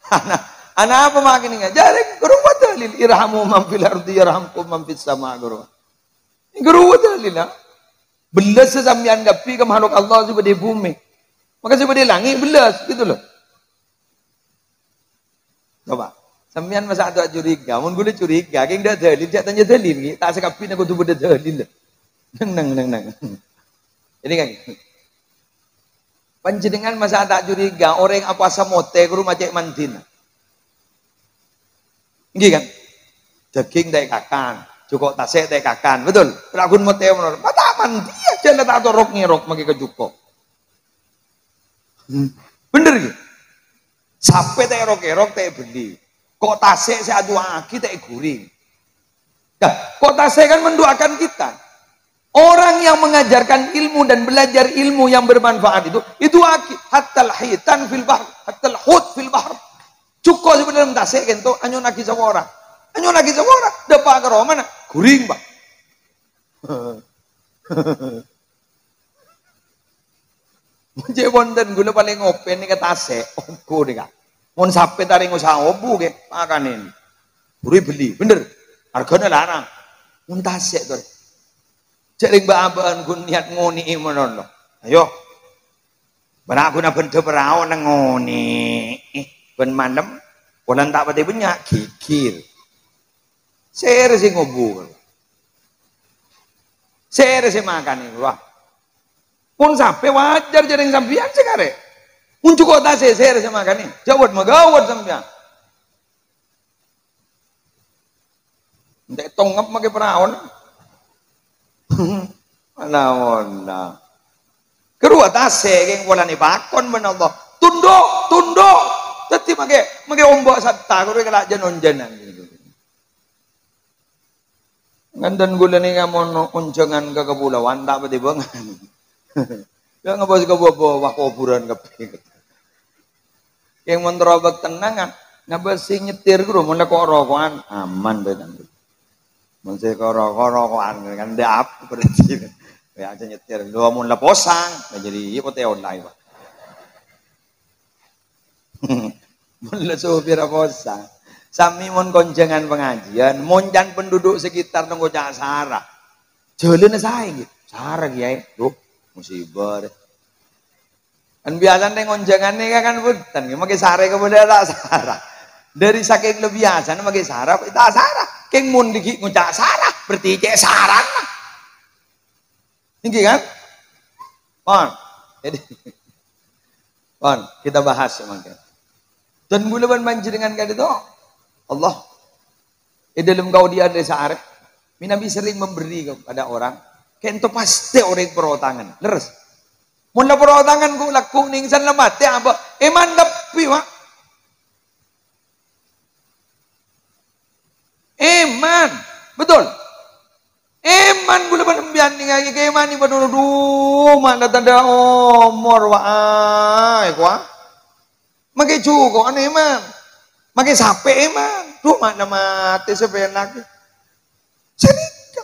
Ana, ana apa maknanya? Jhâ' rèng ghuru dalil, "Irhamu man fil ardi yarhamkum man fis sama," ghuru. Ghuru dalil, ha? Bellas sampèyan kabbhi ka makhluk Allah sè bâdâ è bhumè. Maka sè bâdâ è langngè' bellas, gitu loh. Coba, sampèyan masa' ta' curiga? Mon ghulâ curiga, kèng dâ' dalil, jhâ' tanya dalil, ghi. Ta' sakabbhina kodhu bâdâ dalil. Neng, neng, neng, neng. Ini kan. Panjenengan masa ta' curiga, orèng apowasa motè, ghuru ma' cè' mandina. Ngghi kan? Dâging ta' èkakan, jhuko' tasè' ta' èkakan, betul? Lagun motè mono, ma' ta' mandi, jhâ' la ta' torok-ngèrok maghi ka jhuko'. Hmm. Bener ngghi? Sapè ta' èrok-èrok ta' èbelli. Ko' tasè' sè adu'aaghi ta' èghuring. Nah, ko' tasè' kan mendoakan kita. Orang yang mengajarkan ilmu dan belajar ilmu yang bermanfaat itu, itu aki-, hattal hitan fil bahr, hattal hut fil bahr. Jhuko' sè bâdâ è dâlem tasè' kento, anyonaghi sapora. Anyonaghi sapora, dâpa' ka romana, ghuring, Pak. Mon cè' bhunten, ghulâ palèng ngopèn nèka tasè', ongghu nèka. Mon sapè ta' rèng osa obu, ghi, makanè. Buru èbelli, bener. Arghâna larang. Mon tasè' torè. Jhâ' rèng bâ'-abâ'ân ghun niat ngonè'è manono. Ayo. Bârâ' ghun abhândhâ parao neng ngonè'è. Bân malem, polana ta' patè bânnya', ghighir. Sèra sè ngobu. Sèra sè makanè, wah. Pon sapè wajar jhâ' rèng sampèyan sè karè. Mon jhuko' tasè' sèra sè makanè. Jhâ' wât-maghâwât sampèyan. Ente' tongep maghi paraona. Ana-ona. Karowa tasè' kèng polana èpakon bân Allah. Tunduk, tunduk. Dhâddhi maghi, maghi omba' satta, karowa kala' jân-onjhânan. Ngandhân ghulâ nèka mon onjhângan ka kapolawan, ta' patè bângal. Ya ngabâs ka bâbâ, wah, kobhurân kabbhi. Kèng mon terro bâk tennang, ah, ngabâs sè nyetir ghuru, mon la ko'-roko'an, aman bhâi, Tan. Mon sè ko'-roko', roko'an, kan ndak apa berarti. Ya, aja nyetir. Lho, mon la posang, nah, jadi, iya, kok teon lain, Pak. Mon la sopir aposa. Sami mon konjhângan pangajiân, mon can penduduk sekitar nengko ca' sara. Jhâlânna saè, ngghi. Sara, Kèyaè. Duh, musibah, rè. Kan biyasana ngonjhângan nèka kan bhunten, ngghi. Maghi sara kabâdâ ta' sara. Dhâri sakèng la biyasana maghi sara, ta' sara. Kèng mon dhigghi' ngoca' sara, berarti cè' sarana. Ngghi kan? Pon. Jadi, pon, kita bahas samangkèn. Dan ghulâ bân panjhennengngan ka'dinto, Allah, è dâlem kaodi'ân rè saarè, mè' Nabi sering memberi kepada orang, ka'dinto pastè orèng parao tangan. Lerres. Mon la parao tangan ghu'-lagghu' nèng san la matè, abâ', èman kabbhi, Pak. Èman. Betul. Èman ghulâ bân empèyan nèngghâ kèman èpadhâ, dhu, ma' la tadâ' omor, wa', aèh, kowa. Maghi jhuko'an èman. Maghi sapè èman. Dhu, ma' la matè sapèna. Sanèka.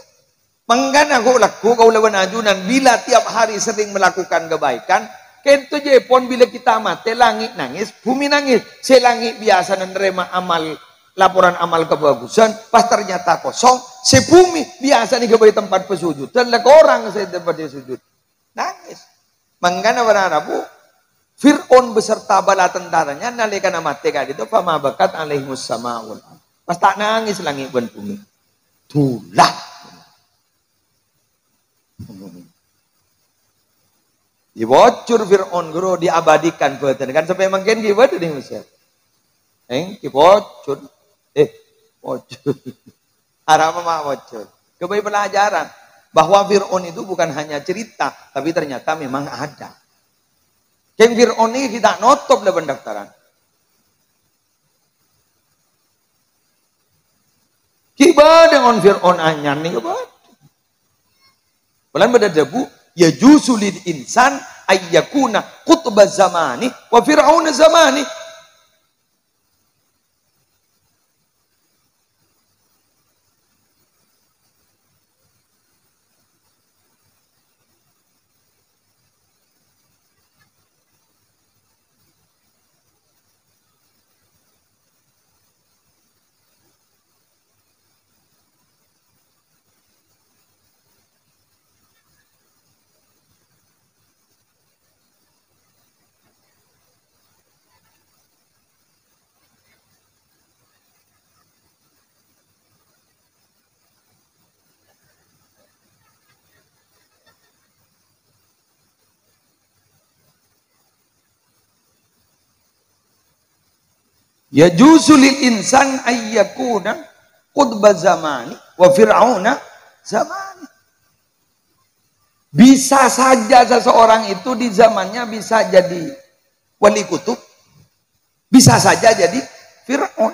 Mangkana ghu'-lagghu' kaulâ bân ajunan, bila tiap hari sering melakukan kebaikan, ka'dinto jhâ' pon bila kita matè, langngè' nangès, bhumè nangès. Sè langngè' biyasana narèma amal, laporan amal kabhâghusân, pas ternyata kosong. Sè bhumè biyasana èghâbây tempat pasujudan, la korang sè tempat sujud. Nangès. Mangkana para rabu, Fir'aun beserta bala tentaranya nalèkana matè ka'dinto, "Fama bakat alaihimus sama wal ard." Pas ta' nangès langngè' bân bhumè. Dhulâ. Èpojhur Fir'aun, ghuru, diabadikan bhâdhânna. Kan sampè' mangkèn ghi' bâdâ è Mesir. Èng, èpojhur. Eh, pojhur. Arapa ma' pojhur? Èghâbây pelajaran bahwa Fir'aun itu bukan hanya cerita, tapi ternyata memang ada. Kèng Fir'aun nèka ghi' ta' notop la pendaftaran. Ghi' bâdâ mon Fir'aun anyar nèka bâdâ. Polana bâdâ dhâbu, "Yajuzu lil insan ayyakuna qutba zamani wa fir'auna zamani." Yajuzu lil insan ayyakuna qutba zamani wa fir'auna zamani. Bisa saja seseorang itu di zamannya bisa jadi wali kutub, bisa saja jadi Fir'aun.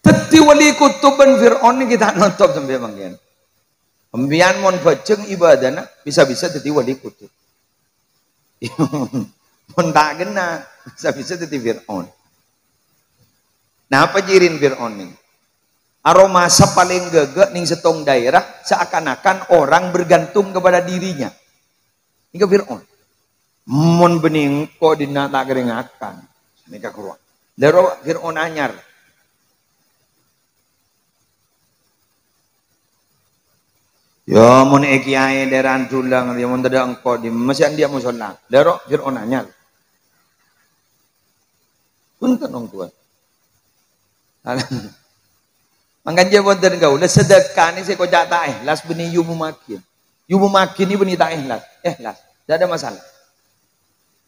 Daddi wali kutub bân Fir'aun nèka ta' notop sampè' mangkèn. Sampèyan mon bhâjâng ibadana, bisa-bisa daddi wali kutub. Mon ta' kènè', bisa-bisa daddi Fir'aun. Napa cirin Fir'aun nèka? Aromasa palèng ghâghâ' nèng sèttong daerah, seakan-akan orang bergantung kepada dirinya. Nèka Fir'aun. Mon bânnè engko' dinna' ta' kèrèng akan. Nèka karo. Lèro Fir'aun anyar. Ya, mon è kèyaè dârân dulang, ya, mon tadâ' engko' di masjid andi'â mosolla. Lèro Fir'aun anyar. Bhunten, wong towa. Mangkana jhâ' bhunten kaulâ, sedekah nèka sè koca' ta' èhlas bânnè èyomomaghi. Èyomomaghi nèka bânnè ta' èhlas. Èhlas. Tidak ada masalah.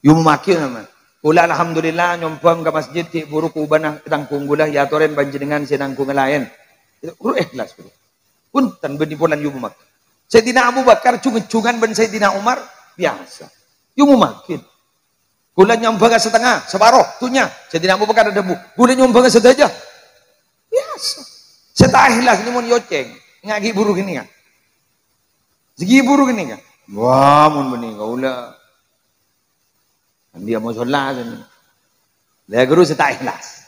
Èyomomaghi nama. Kaulâ alhamdulillah nyombhâng ka masjid ghi' bhuru kubâna tangghung kaulâ, èyatorè panjhennengngan sè nangghung laèn. Bhuru èhlas, bhuru. Bhunten bânnè polana èyomomaghi. Sayyidina Abu Bakar jung-jungan bân Sayyidina Umar biyasa. Èyomomaghi. Kaulâ nyombhângnga satengnga, saparo, dhunnya. Sayyidina Abu Bakar adhâbu, "Kaulâ nyombhângnga sadhâjâ." Biyasa. Sè ta' èhlas nèka mon èocèng, ngaghi bhuru ghânèka. Sè ghi' bhuru ghânèka. Wah, mon bânnè kaulâ. Andi'â mosolla sènè. Lha, ghuru sè ta' èhlas.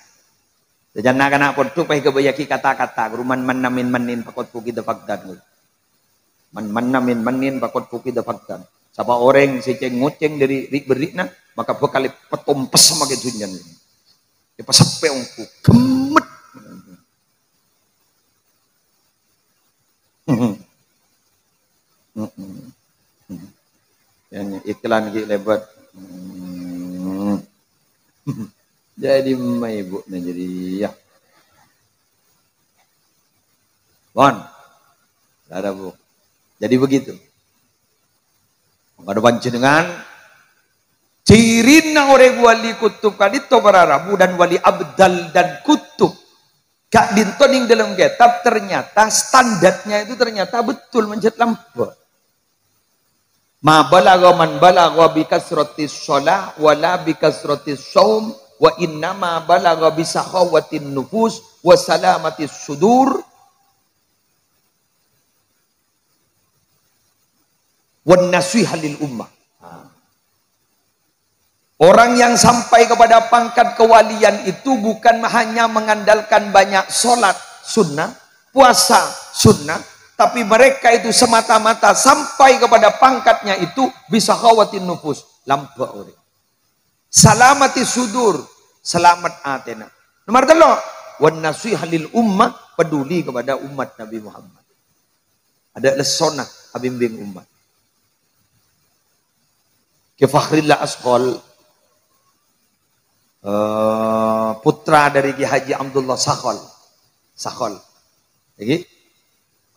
Sè jhâ' na'-kana' pondhuk pas èghâbâyyaghi kata-kata, ghuru, "Man manna min mannin faqad fuqida faqdan." "Man manna min mannin faqad fuqida faqdan." Sapa orèng sè cèng-ngocèng dâri ri'-berri'na, maka bhâkal èpatompes makè dhunnya. Èpaseppè ongghu, ghemmet. Ya, iklan ghi' lèbât. Jadi, ma' ibu na jadi, ya. Pon. Ada, Bu. Jadi begitu. Mangkana panjhennengngan, cirina orèng wali kutub ka'dinto para rabu dan wali abdal dan kutub. Ka'dinto nèng dalam kitab ternyata standarnya itu ternyata betul manjhât lambâ'. "Ma balagha man balagha bi kasratis shalah wa la bi kasratis shaum, wa innama balagha bi sakhawatin nufus wa salamatis sudur." Wan nasiha lil ummah. Nah. Orang yang sampai kepada pangkat kewalian itu bukan hanya mengandalkan banyak sholat sunnah, puasa sunnah, tapi mereka itu semata-mata sampai kepada pangkatnya itu bisa khawatin nufus, lambâ' orèng. Salamati sudur, salamet atèna. Nomor tello', wan nasiha lil ummah, peduli kepada umat Nabi Muhammad. Ada lessona abimbing umat. Ki Fakhrillah Ashol, eh, putra dari Ki Haji Abdullah Sakhol. Sakhol. Jadi,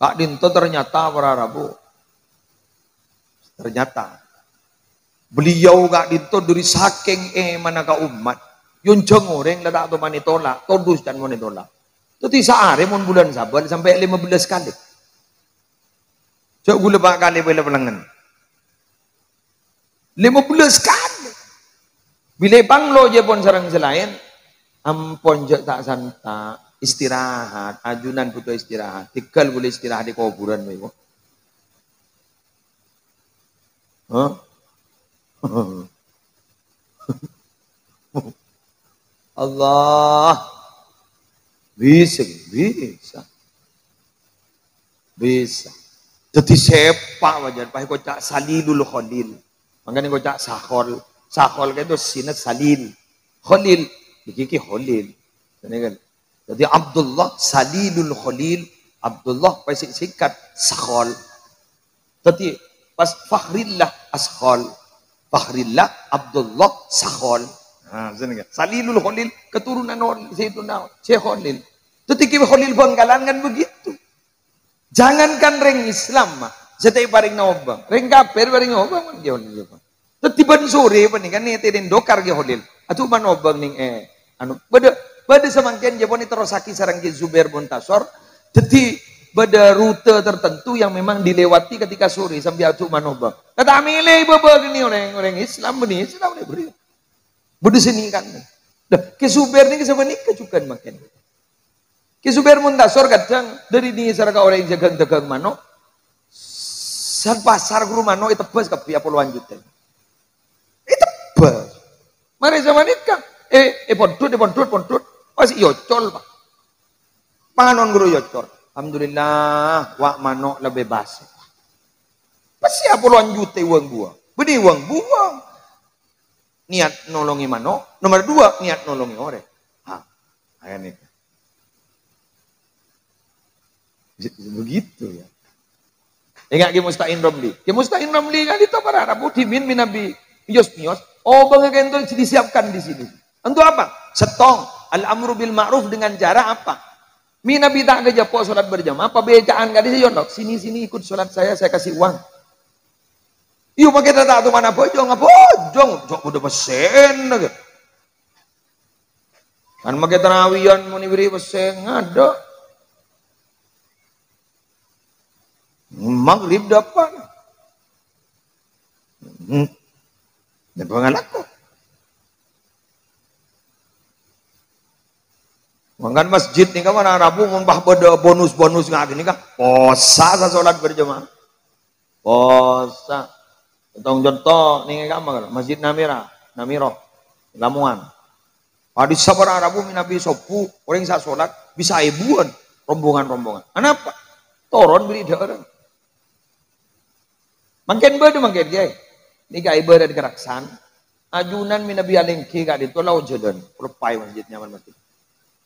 ka'dinto ternyata para rabu. Ternyata. Beliau ka'dinto dâri sakèng èmana ka umat, èyonjhâng orèng la ta' toman ètola', todus can mon ètola'. Dhâddhi saarè mon bulân Sabâl sampè' lèma bellâs kalè. Jhâ' ghulâ pa' kalè pèlè pelengngen. Lèma bellâs kalè. Bilâ panglo jhâ' pon sareng sè laèn, ampon jhâ' ta' santa', istirahat, ajunan butuh istirahat. Tèghâl bulâ istirahat è kobhurân, Bu. Hah? Allah. Bisa, bisa. Bisa. Dhâddhi sèpa' wajar, pas koca' Salilul Khalil. Mangkana koca' Sakhol. Sakhol kan itu sinat Salil. Khalil. Iki ki Khalil. Ini kan. Jadi Abdullah Salilul Khalil. Abdullah pas singkat Sakhol. Dhâddhi, pas Fakhrillah Ashol, Fakhrillah Abdullah Sakhol. Nah, sini kan. Salilul Khalil, keturunan Ol-, Sayyiduna Syekh Khalil. Dhâddhi, Kiai Khalil Bangkalan kan begitu. Jangankan rèng Islam, ma, sè ta' èparèng nobâng. Rèng kafir parèng nobâng, kan, Kiai Khalil. Dhâddhi, bân sorè panèka nètèdhâ dokar Kiai Khalil. Adu manobang ning, eh, anu, bâdâ, bâdâ samangkèn jâ pon èterrossaghi sareng Ki Zubair Muntasor. Dhâddhi bâdâ rute tertentu yang memang dilewati ketika sore sambi adu manobang. Nah, ta' mèlè bâbâ kènè orèng, orèng Islam bânnè Islam nè bâriyâ. Bâdâ sè nèkan. Lah, Ki Zubair nèka sapanèka jhughân mangkèn. Ki Zubair Muntasor kadhâng dâri nèsèr ka orèng jhâghâng-dhâghâng mano', san pasar ghuru mano' ètebbhâs kabbhi apolowan juta. Ètebbhâs. Marè sapanèka, eh, èpondhut, èpondhut, pondhut. Pas èocol, Pak. Panon ghuru èocol. Alhamdulillah, wa' mano' la bebas. Pas sè apolowan juta èwâng-buwâng. Bânnè èwâng-buwâng. Niat nolongè mano'. Nomor dua, niat nolongè orèng. Ha, ayo nih. Begitu ya. Enggak Ki Musta'in Romli. Ki Musta'in Romli kan itu para Arab, oh, dhimin manabi miyos-miyos. Oh, bang kento disiapkan di sini. Untuk apa? Settong. Al-amru bil ma'ruf dengan cara apa? Manabi ta' kajâpo' sholat berjamaah, pabeca'an kadi sè yondok. Sini, sini ikut sholat saya, saya kasih uang. Iyo, pakai tata tu mana bojong, bojong. Jok udah pesen lagi. Kan make tarawiyan mon èberri' pessè ngadâ'. Maghrib dâpa'. Hmm. Dâpa' ngalako. Mangkana masjid nèka mara rabu mon pas bâdâ bonus-bonus ngakè nèka, posa sasolat berjamaah. Posa. Conto-conto nèng è kamma, Masjid Namira, Namiro, Lamongan. Hadis sabârâ rabu manabi sobbhu, orèng sè asolat bisa èbuwân, rombongan-rombongan. Anapa? Toron bâri' dhâ'ârân. Mangkèn bâdâ mangkèn, Kèyaè. Nèka ibarat karaksan. Ajunan manabi alèngghi ka'dinto lao jhâlân, leppa'è masjid nyaman masjid.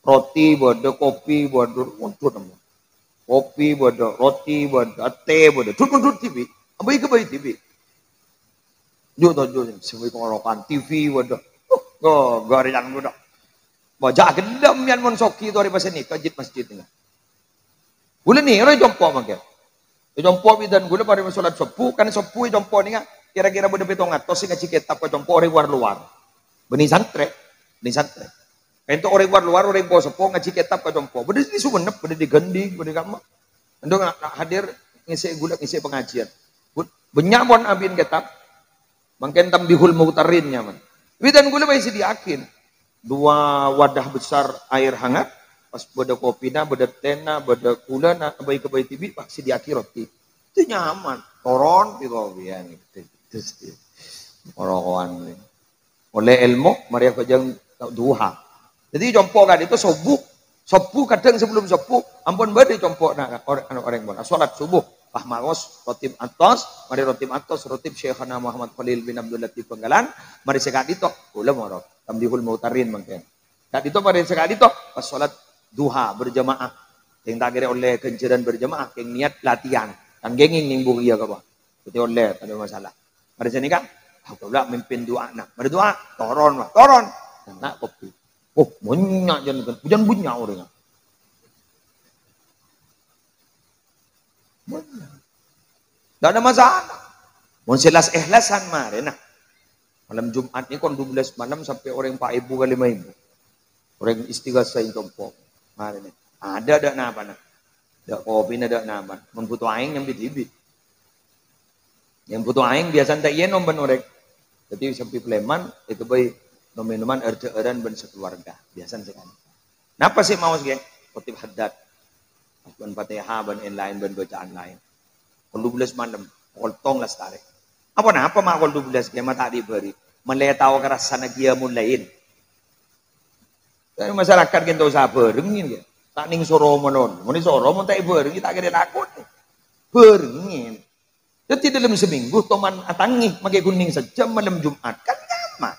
Roti bâdâ, kopi bâdâ, mondhut. Kopi bâdâ, roti bâdâ, tè bâdâ, dhut-mondhut dhibi'. Abâi-kabâi dhibi'. Ju' to, ju', sè korokan, T V bâdâ. Uh, go, gariyan bâdâ. Bâjâ ghellem yân mon soghi torè pasènèka jhit masjid nèka. Ghulâ nèro è compo' mangkèn. È compo' bidhâna ghulâ parèng solat sobbhu, kan sobbhu è compo' nèka kira-kira bâdâ pètong atos sè ngajhi kètab ka compo' orèng war-lowar. Bânnè santrè, bânnè santrè. Ka'dinto orèng war-lowar, orèng po-seppo ngajhi kètab ka compo'. Bâdâ di Sumenep, bâdâ di Gandhi, bâdâ di kamma. Endo na-, na-, hadir ngèsè ghulâ, ngèsè pangajiân. Bu-, bânnya' pon abin kètab. Mangkèn Tambihul Mughtarrin nyaman. Bidhâna ghulâ bhâi sèdhiyâaghi. Dua wadah besar air hangat, pas bâdâ kopina, bâdâ tèna, bâdâ ghulâna, bhâi-kabhâi dhibi', pas sèdhiyâaghi roti. Itu nyaman. Toron pi-kopiyan. Orokowan. Ollè èlmo, marè abhâjâng duha. Dhâddhi, compo' ka'dinto sobbhu. Sobbhu kadhâng sabellunna sobbhu, ampon bâdâ compo'na orè-, anu, orèng pon. Solat sobbhu, pas maos, rotib atos, marè rotib atos, rotib Syaikhana Muhammad Khalil bin Abdul Latif Bangkalan, marè sè ka'dinto, ghulâ moro, Tambihul Mughtarrin mangkèn. Ka'dinto marè sè ka'dinto, pas solat duha berjamaah. Sè ta' kèra ollè ghânjhârân berjamaah, kèng niat latihan. Kan kèngèng nèng bukiyâ kapa. Dhâddhi ollè, tadâ' masalah. Marè sè nèka, ah, kaulâ mimpin du'ana. Marè du'a, toron, Pak, toron. Kèna kopi. Oh, bânnya' jân, jân bânnya' orèngnga. Bânnya'. Ndak ada masalah. Mon sè las-èhlasan marè, nah. Malem Jumat nèko dua belas malem sampè' orèng empat èbu ka lima èbu. Orèng istighasah è compo'. Marè nè. Adâ', adâ' napa, nah. Adâ' kopina, adâ' napa. Mon bhuto aèng nyambi dhibi'. Yang bhuto aèng biyasana ta' ènom bân orèng. Dhâddhi sampè' palèman, èghâbây nom-ènoman, dhâ'-dhâ'ârân bân sakeluarga. Biyasana sakalè. Napa sè maos, Kè? Khatib Haddad. Bân Fatihah, bân laèn-laèn, bân bacaan laèn. Pokol dua belas malem, pokol tong la satèya. Apa napa ma' pokol dua belas, Kè? Ma' ta' dibâri. Mèlè tao karassana Qiyamul Lail. Tapi masyarakat kènto sabârengngè, Kè. Ta' nèng soro malolo. Mon è soro mon ta' èbârengngè, ta' kèra lakon. Bârengngè. Dhâddhi, dâlem samènggu, toman atangè, makè ghunèng sajjhâm malem Jumat. Kan nyaman.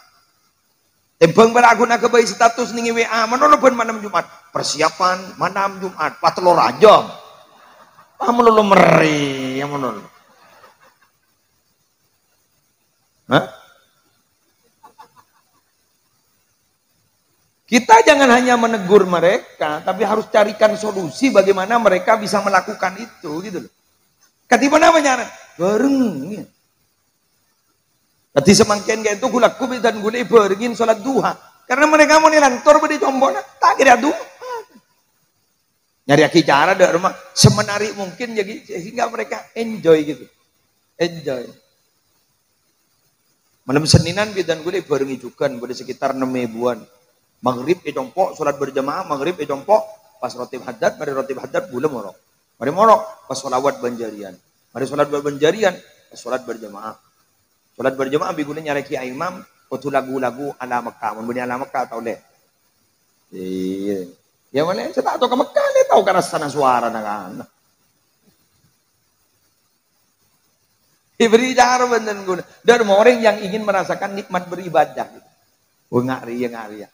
Tèmbhâng para' ghun aghâbây status nèng W A, malolo bân malem Jumat. Persiapan malam Jumat, patello rajâm. Ah, malolo mèrrè, ya malolo. Hah? Kita jangan hanya menegur mereka, tapi harus carikan solusi bagaimana mereka bisa melakukan itu, gitu loh. Kadhi ponapa carana? Bârengngè. Dhâddhi samangkèn ka'dinto ghu-lagghu bi' dân ghulâ èbhârengngè salat duha. Karena mereka mon è lantor bâdâ compo'na, ta' kèra duha. Nyarèyaghi cara dâ' remma semenarik mungkin, jadi sehingga mereka enjoy gitu. Enjoy. Malem Sennènan bi' dân ghulâ èbhârengngè jhughân, bâdâ sekitar ennem èbuwân. Maghrib ècompo', salat berjamaah, maghrib ècompo', pas ratib haddad, marè ratib haddad ghulâ morok. Marè morok, pas shalawat bân jâriyân. Marè shalawat bân jâriyân, pas salat berjamaah. Salat berjamaah bi' ghulâ nyarèyaghi ka imam, kodhu lagu-lagu ala Mekkah. Mon bânnè ala Mekkah, tao lè. Iyâ. Iyâ, malè, sè ta' tao ka Mekkah, lè tao karassana sowarana kan. Diberi cara bhândhân ghulâ. Dan orèng yang ingin merasakan nikmat beribadah. Oh, nga' rèya, nga' rèya.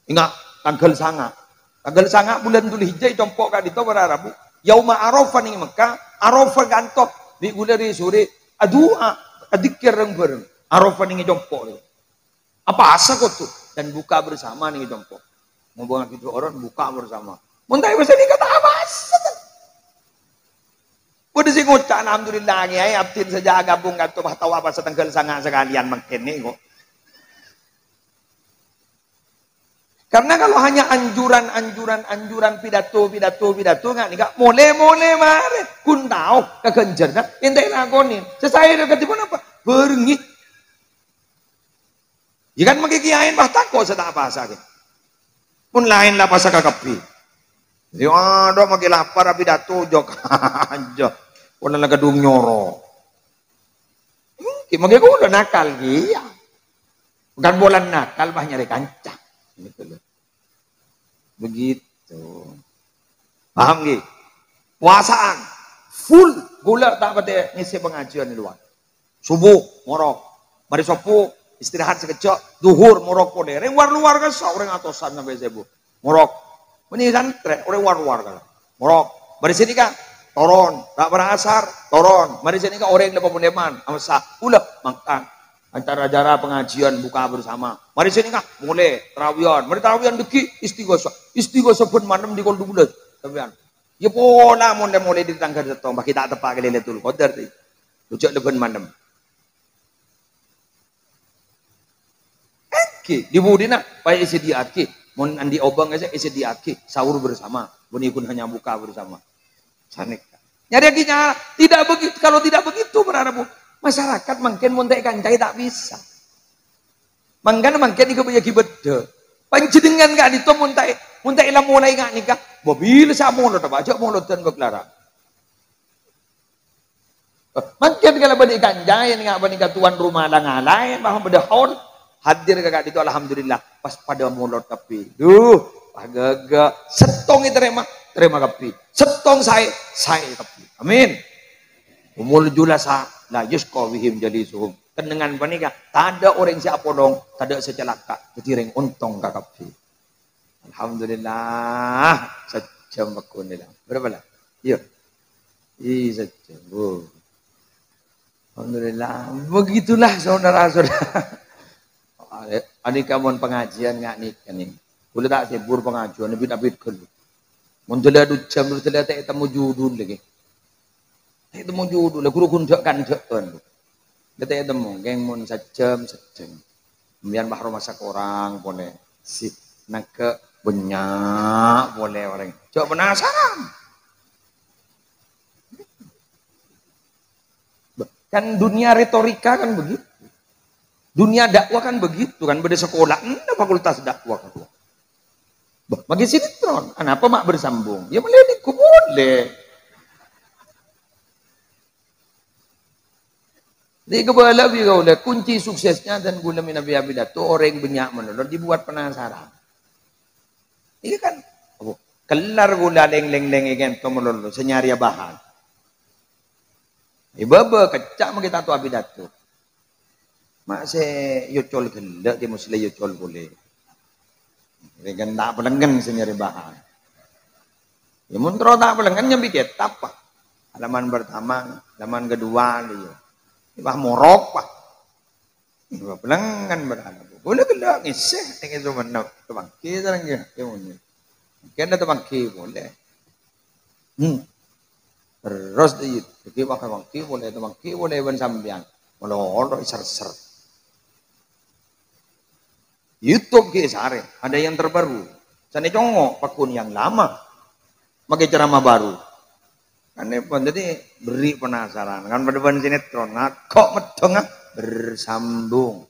Enga', tangghâl sanga'. Tangghâl sanga' bulân Dzulhijjah ècompo' ka'dinto para rabu. Yauma Arafah neng Mekkah, Arafah ka'dinto. Bi' ghulâ rè-sorè adu'a, adzikir rèng-bhâreng. Arafah neng ècompo'. Apasa kodhu? Dan buka bersama neng ècompo'. Ngomong gitu orang buka bersama. Mon ta' bisa dikata apasa? Bâdâ sè ngoca', "Alhamdulillah, Kèyaè, abdhina sajjhâ aghâbung ka'dinto, bâh tao apasa tangghâl sanga' sakalèyan mangkèn nèko." Karena kalau hanya anjuran, anjuran, anjuran, pidato, pidato, pidato, nga' nèka, molè, molè, marè, ghun tao ka ghânjhârânna, ènte' lakonè. Sè saè kadhi ponapa? Bhârengngè. Iyâ kan, mangkè kèyaèna bâh tako' sè ta' apasa, kan? Mon laèn la apasa kakabbhi. Iyâ, adhu, mangkè lapar, apidato, jhâ' kajâ. Pon la kadhung nyoro. Èngghi, mangkè ghulâ nakal, iyâ. Kan polana nakal, bâh nyarè kanca. Gitu loh. Begitu. Paham, ngghi? Puasaan full, ghulâ ta' patè ngèssè pangajiân è lowar. Subuh, morok. Marè sobbhu, istirahat sakejjhâ'. Dhuhur, morok polè. Rèng war-lowar ka'issa', orèng atosan sampè' sèbu. Morok. Bânnè santrè, orèng war-lowar ka'issa'. Morok. Marè sanèka, toron. Ra-, para asar, toron. Marè sanèka, orèng lèma-, lèman. Amassa. Ghulâ, mangkat. Acara-acara pengajian buka bersama. Marè sanèka, molè, tarawihan. Marè tarawihan dhâggi', istighosah. Istighosah bân malem di kol dua belas. Sampèyan. Iyâ pola molè-molè di tangghâl sèttong. Bâgi ta' teppa' ka Lailatul Qadar, tè. Ojhâ' lèbân malem. Èngghi, di budina, paè èsèdiyâ'aghi. Mon andi' obâng, èsè-, èsèdiyâ'aghi. Sahur bersama. Bânnè ghun hanya buka bersama. Sanèka. Nyarèyaghi nya-, tidak begitu, kalau tidak begitu, para rabu, masyarakat mangkèn mon ta' èkancaè ta' bisa. Mangkana mangkèn èghâbâyyâghi bâddhâ. Panjhennengngan ka'dinto mon ta' è-, mon ta' èla molaè nga' nèka, bâ bilâ sè amolod, apa jhâ' molodhân bâklara. Mangkèn kalabân èkancaè, nga' panèka tuan rumah la ngalaè, bâh bâdâ haul. Hadir ka ka'dinto, alhamdulillah, pas padâ molod kabbhi. Duh, pas ghâghâ. Sèttong ètarèma, tarèma kabbhi. Sèttong saè, saè kabbhi. Amin. Humul julasa la yasyqa bihim jalisuhum. Kennengngan panèka, tadâ' orèng sè apolong, tadâ' sè calaka'. Dhâddhi rèng ontong kakabbhi. Alhamdulillah, sajjhâm pagghun la. Berapa la? Iyâ. Ih, sajjhâm. Oh. Alhamdulillah. Begitulah saudara-saudara. Anèka mon pangajiân nga' nèka nè. Ghulâ ta' sèbur pangajiân, bit-abit ghâllu. Mon dâlâ du jhâm, dâlâ ta' ètemmo judul lagi. Ta' ètemmo judul, ghuru ghun jhâ'-kanjhâ'ân. Dâ' ta' ètemmo, kèng mon sajjhâm, sajjhâm. Sampèyan bâh romasak orèng polè. Si, nangghâ' bânnya' polè orèng. Jhâ' penasaran. Kan dunia retorika kan begitu. Dunia dakwah kan begitu kan. Bâdâ sekolah, enda fakultas dakwah. Bâh, maghi sinetron. Anapa ma' bersambung? Ya, mèlè nèko polè. Nèko bâlâ bi' kaulâ, kunci suksesnya dân ghulâ mènabi apidato, orèng bânnya' malolo dibuat penasaran. Iyâ kan? Apa? Kellar ghulâ lèng-lèng-lèng è ka'dinto malolo, sè nyarèya bâhân. È bâbâ kècca' maghi ta' tao apidato. Ma' sè èocol ghellâ', kè mostè èocol polè. Rèng kan ta' palengngen sè nyarè bâhân. Yâ, mon terro ta' palengngen nyambi kètab, Pak. Halaman pertama, halaman kedua, lho, yâ. Wah, morok, Pak. Yâ, palengngen, Pak. Ghulâ ghellâ' ngèssè, ngèssè mennep. Tèmanggi sareng ghâ-, yâ, mon. Mungkin ada tèmanggi polè. Hmm. Terros, di-, di-, wah, tèmanggi polè, tèmanggi polè bân sampèyan. Malolo, ser-ser. YouTube ghi' sarè, ada yang terbaru. Sènè congo', pagghun yang lama. Makkè ceramah baru. Kan èpon, jadi beri penasaran. Kan padâ bân sinetron, ngako' meddhâng, ah, bersambung.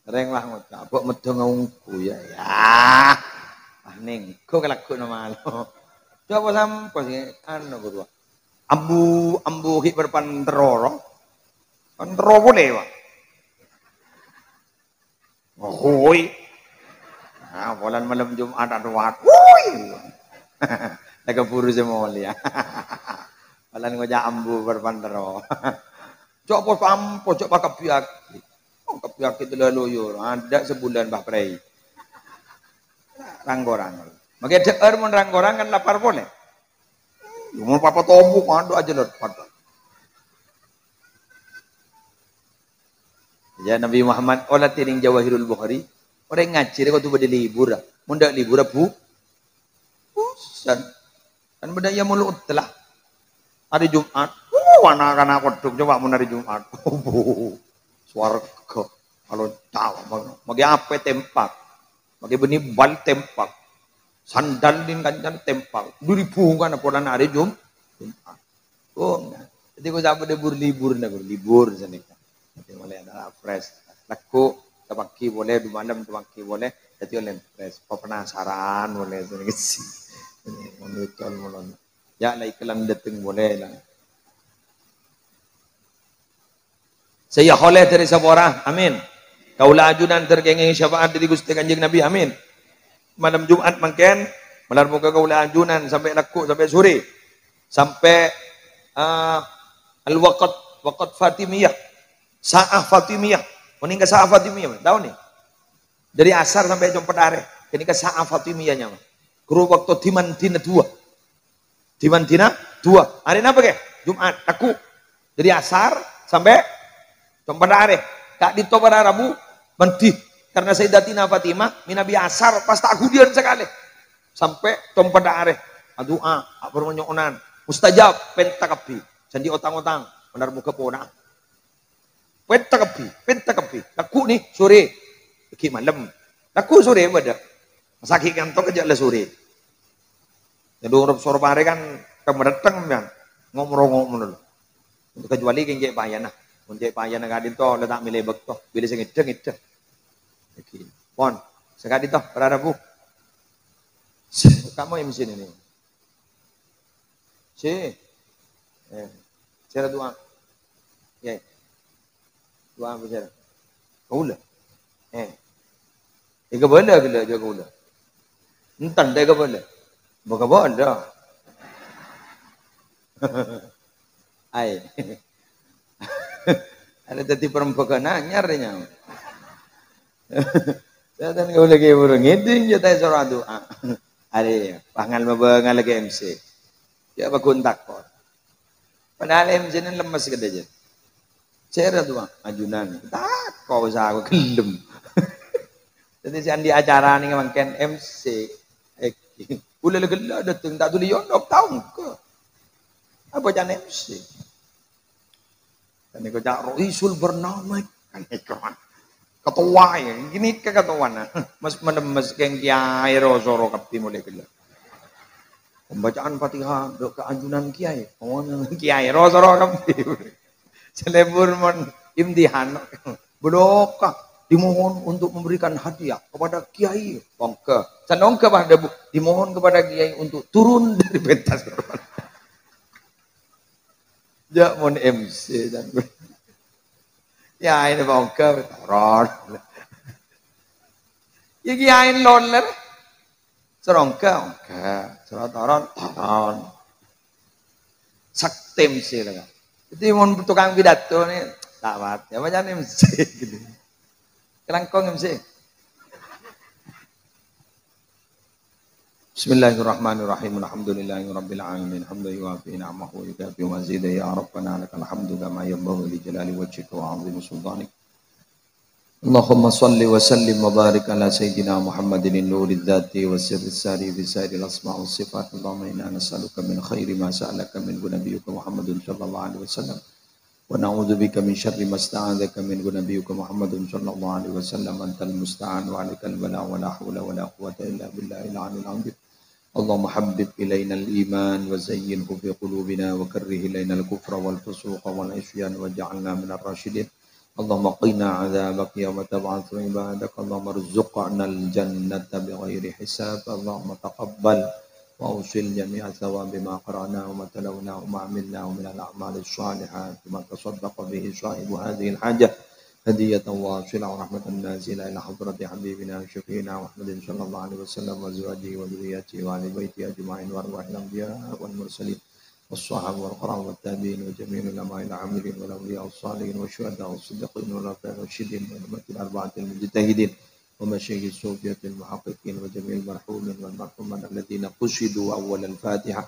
Rèng la ngoca', "Abâ' meddhâng ongghu, ya." Ya. Ah, nèngko' kalagghuwânna malo. Coba sampo sè anu, buru. Ambu, ambu ghi' bâr panterro. Panterro polè, Pak. Woi. Nah, polana malem Jumat, aduh, woi. Laghi buru sè molèya. Polana ngoca' ambu bâr panterro. Cok pos ampo, cok pakabbiyâghi. Oh, kabbiyâghi tella loyor. Ada' sabulân, Bah Prèi. Rang-korang. Makkè dhâ'âr mon rang-korang kan lapar polè. Mon papa tombu, kandhu' ajâ lho, padâ. Ya, Nabi Muhammad, ola tènèng Jawahirul Bukhari. Orèng ngajhi rè kodhu bâdâ libur, ah. Mon dâ' libur, ah, bu-, bosan. Kan bâdâ ya mulu telah. Hari Jumat, uh, ana'-kana' kodhuk coba mon hari Jumat. Swarga. Kalau tahu, makkè apa tempak? Makkè bânnè bal tempak. Sandal din kancan tempak. Duri bungkana polana hari Jum-, Jumat. Oh, enggak. Jadi kok sampai libur-libur, nah, libur sana. Jadi mulai ada fresh. Lagu, tapaghi boleh, du malam tapaghi boleh. Jadi oleh fresh. Penasaran boleh sana. Ini, menonton, menonton. Ya, lah iklan dâteng boleh lah. Sè èyaholè dâri sapa ora? Amin. Kaulâ ajunan ter kèngèng syafaat dâri Ghustè Kanjeng Nabi. Amin. Malem Jumat mangkèn, malar moghâ kaulâ ajunan sampè' lagghu', sampè' sore. Sampè', eh, al-waqt, waqt Fatimiyah. Sa'ah Fatimiyah. Mending ka sa'ah Fatimiyah, tao nè? Dâri asar sampè' compet arè. Kènè ka sa'ah Fatimiyah nyama. Ghuru bâkto dimandhina duwâ. Dimandhina duwâ. Arè napa, Kè? Jumat. Lagghu'. Dâri asar sampè' compet arè. Ka'dinto para rabu mandhi. Karena Sayyidatina Fatimah, mènabi asar pas ta' ghudiyân sakalè. Sampè' compet arè. Adu'a, apor nyo'onan. Mustajab, pènta kabbhi. Jhân dhi-otang-otang. Bhendher moghâ pona'a. Pènta kabbhi, pènta kabbhi. Lagghu' nè, sore. Ghi' malem. Lagghu' sore bâdâ. Masagi kanto kejjhâ' la sore. Jadi urep sore pare kan kemeretteng, kan. Ngomrongo ngono lho. Kecuali kèng cè' payana. Mon cè' payana ka'dinto la ta' mele bâkto. Bilâ sè ngèdhâ, ngèdhâ. Ghi. Pon. Sè ka'dinto, para rabu. Kamu M C ini. Sè. Eh. Sèra du'a. Yè. Du'a apa sèra? Kaulâ. Eh. Èkabâlâ ghellâ' jâ kaulâ. Enten ta' èkabâlâ. Bâ kabâlâ. Ai. Ada dâddhi perembagan anyar, ya. Setan kaulâ ghi' buru ngèdhing, jâ ta' èsoro adu'a. Arè, pangal mabângal lagi M C. Ya, bagun takon. Padahal M C ini lemes kadhâjâ. Sèra du'a, ajunan. Tako' usaha aku gelem. Jadi, sè andi' acara nèng mangkèn M C. Eh, kaulâ la ghellâ' dâteng, ta' duli yondok, tao engko'. Apa can M C? Kan nèko ca' Roisul Barnamaj. Kan nèko, kan. Ketua ya, gini ke ketuana. Mes-, melemes kèng kiai ro-soro kabbhi molè ghellâ'. Pembacaan Fatihah, dok ke ajunan kiai. Oh, kiai ro-soro kabbhi. Sè lebur mon imtihan. Bâdâ ka, dimohon untuk memberikan hadiah kepada kiai. Mongghâ. Sanongghâ pas dâbu, dimohon kepada kiai untuk turun dari pentas. Jâ' mon M C, jâ'. Kiai nè mongghâ, toron. Ya, kiai loler. Soro mongghâ, mongghâ. Soro toron, toron. Sakti M C lho, kan. Jadi, mon tukang pidato nè, ta' patè. Apa can M C gitu. Kalangkong M C. Bismillahirrahmanirrahim. Alhamdulillahirabbil alamin. Hamdan yuwafi ni'amahu wa yukafi mazidah. Ya Rabbana lakal hamdu kama yanbaghi li jalali wajhika wa 'azimi sultanik. Allahumma shalli wa sallim wa barik ala sayyidina Muhammadin nuriz zati wa sirris sari bi sairil asma wa sifat. Allahumma inna nas'aluka min khairi ma sa'alaka minhu nabiyyuka Muhammadun sallallahu alaihi wasallam. ونعوذ بك من شر ما استعاذك منه نبيك محمد صلى الله عليه وسلم. أنت المستعان وعليك البلاغ ولا حول ولا قوة إلا بالله العلي العظيم. اللهم حبب إلينا الإيمان وزينه في قلوبنا وكره إلينا الكفر والفسوق والعصيان واجعلنا من الراشدين. اللهم قنا عذابك يوم تبعث عبادك. اللهم ارزقنا الجنة بغير حساب. اللهم تقبل وأوصل جميع ثواب ما قرأناه وما تلوناه وما عملناه من الأعمال الصالحات، ما تصدق به صاحب هذه الحاجة هدية واصلة ورحمة نازلة إلى حضرة حبيبنا وشفيعنا محمد صلى الله عليه وسلم وأزواجه وذريته وأهل بيته أجمعين وأرواح الأنبياء والمرسلين والصحابة والقرابة والتابعين وجميع العلماء العاملين والأولياء والصالحين والشهداء والصديقين والخلفاء الراشدين والأئمة الأربعة المجتهدين ومشايخ الصوفية المحققين وجميع المرحومين والمرحومات الذين قصدوا أول الفاتحة.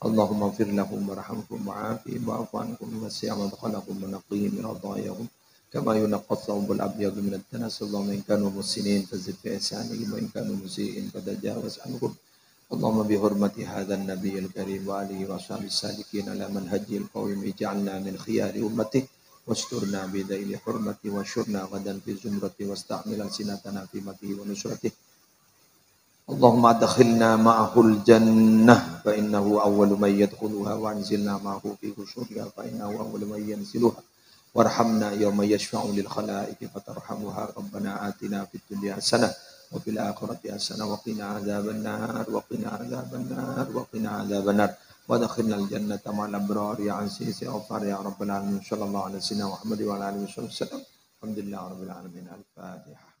اللهم اغفر لهم وارحمهم وعافهم واعف عنهم ووسع مدخلهم ونقهم من خطاياهم كما ينقى الثوب الأبيض من الدنس. اللهم إن كانوا محسنين فزد في إحسانهم وإن كانوا مسيئين فتجاوز عنهم. اللهم بحرمة هذا النبي الكريم وآله وأصحابه السالكين على منهجه القويم اجعلنا من خيار أمته واسترنا بذيل حرمته واحشرنا غدا في زمرته واستعمل ألسنتنا في مدحه ونصرته. اللهم أدخلنا معه الجنة فإنه أول من يدخلها وأنزلنا معه في حشورها فإنه أول من ينزلها وارحمنا يوم يشفع للخلائق فترحمها. ربنا آتنا في الدنيا حسنة وفي الآخرة حسنة وقنا عذاب النار، وقنا عذاب النار، وقنا عذاب النار، وأدخلنا الجنة مع الأبرار يا عزيز يا غفار يا رب العالمين. صلى الله على سيدنا محمد وعلى آله وصحبه وسلم. الحمد لله رب العالمين. الفاتحة.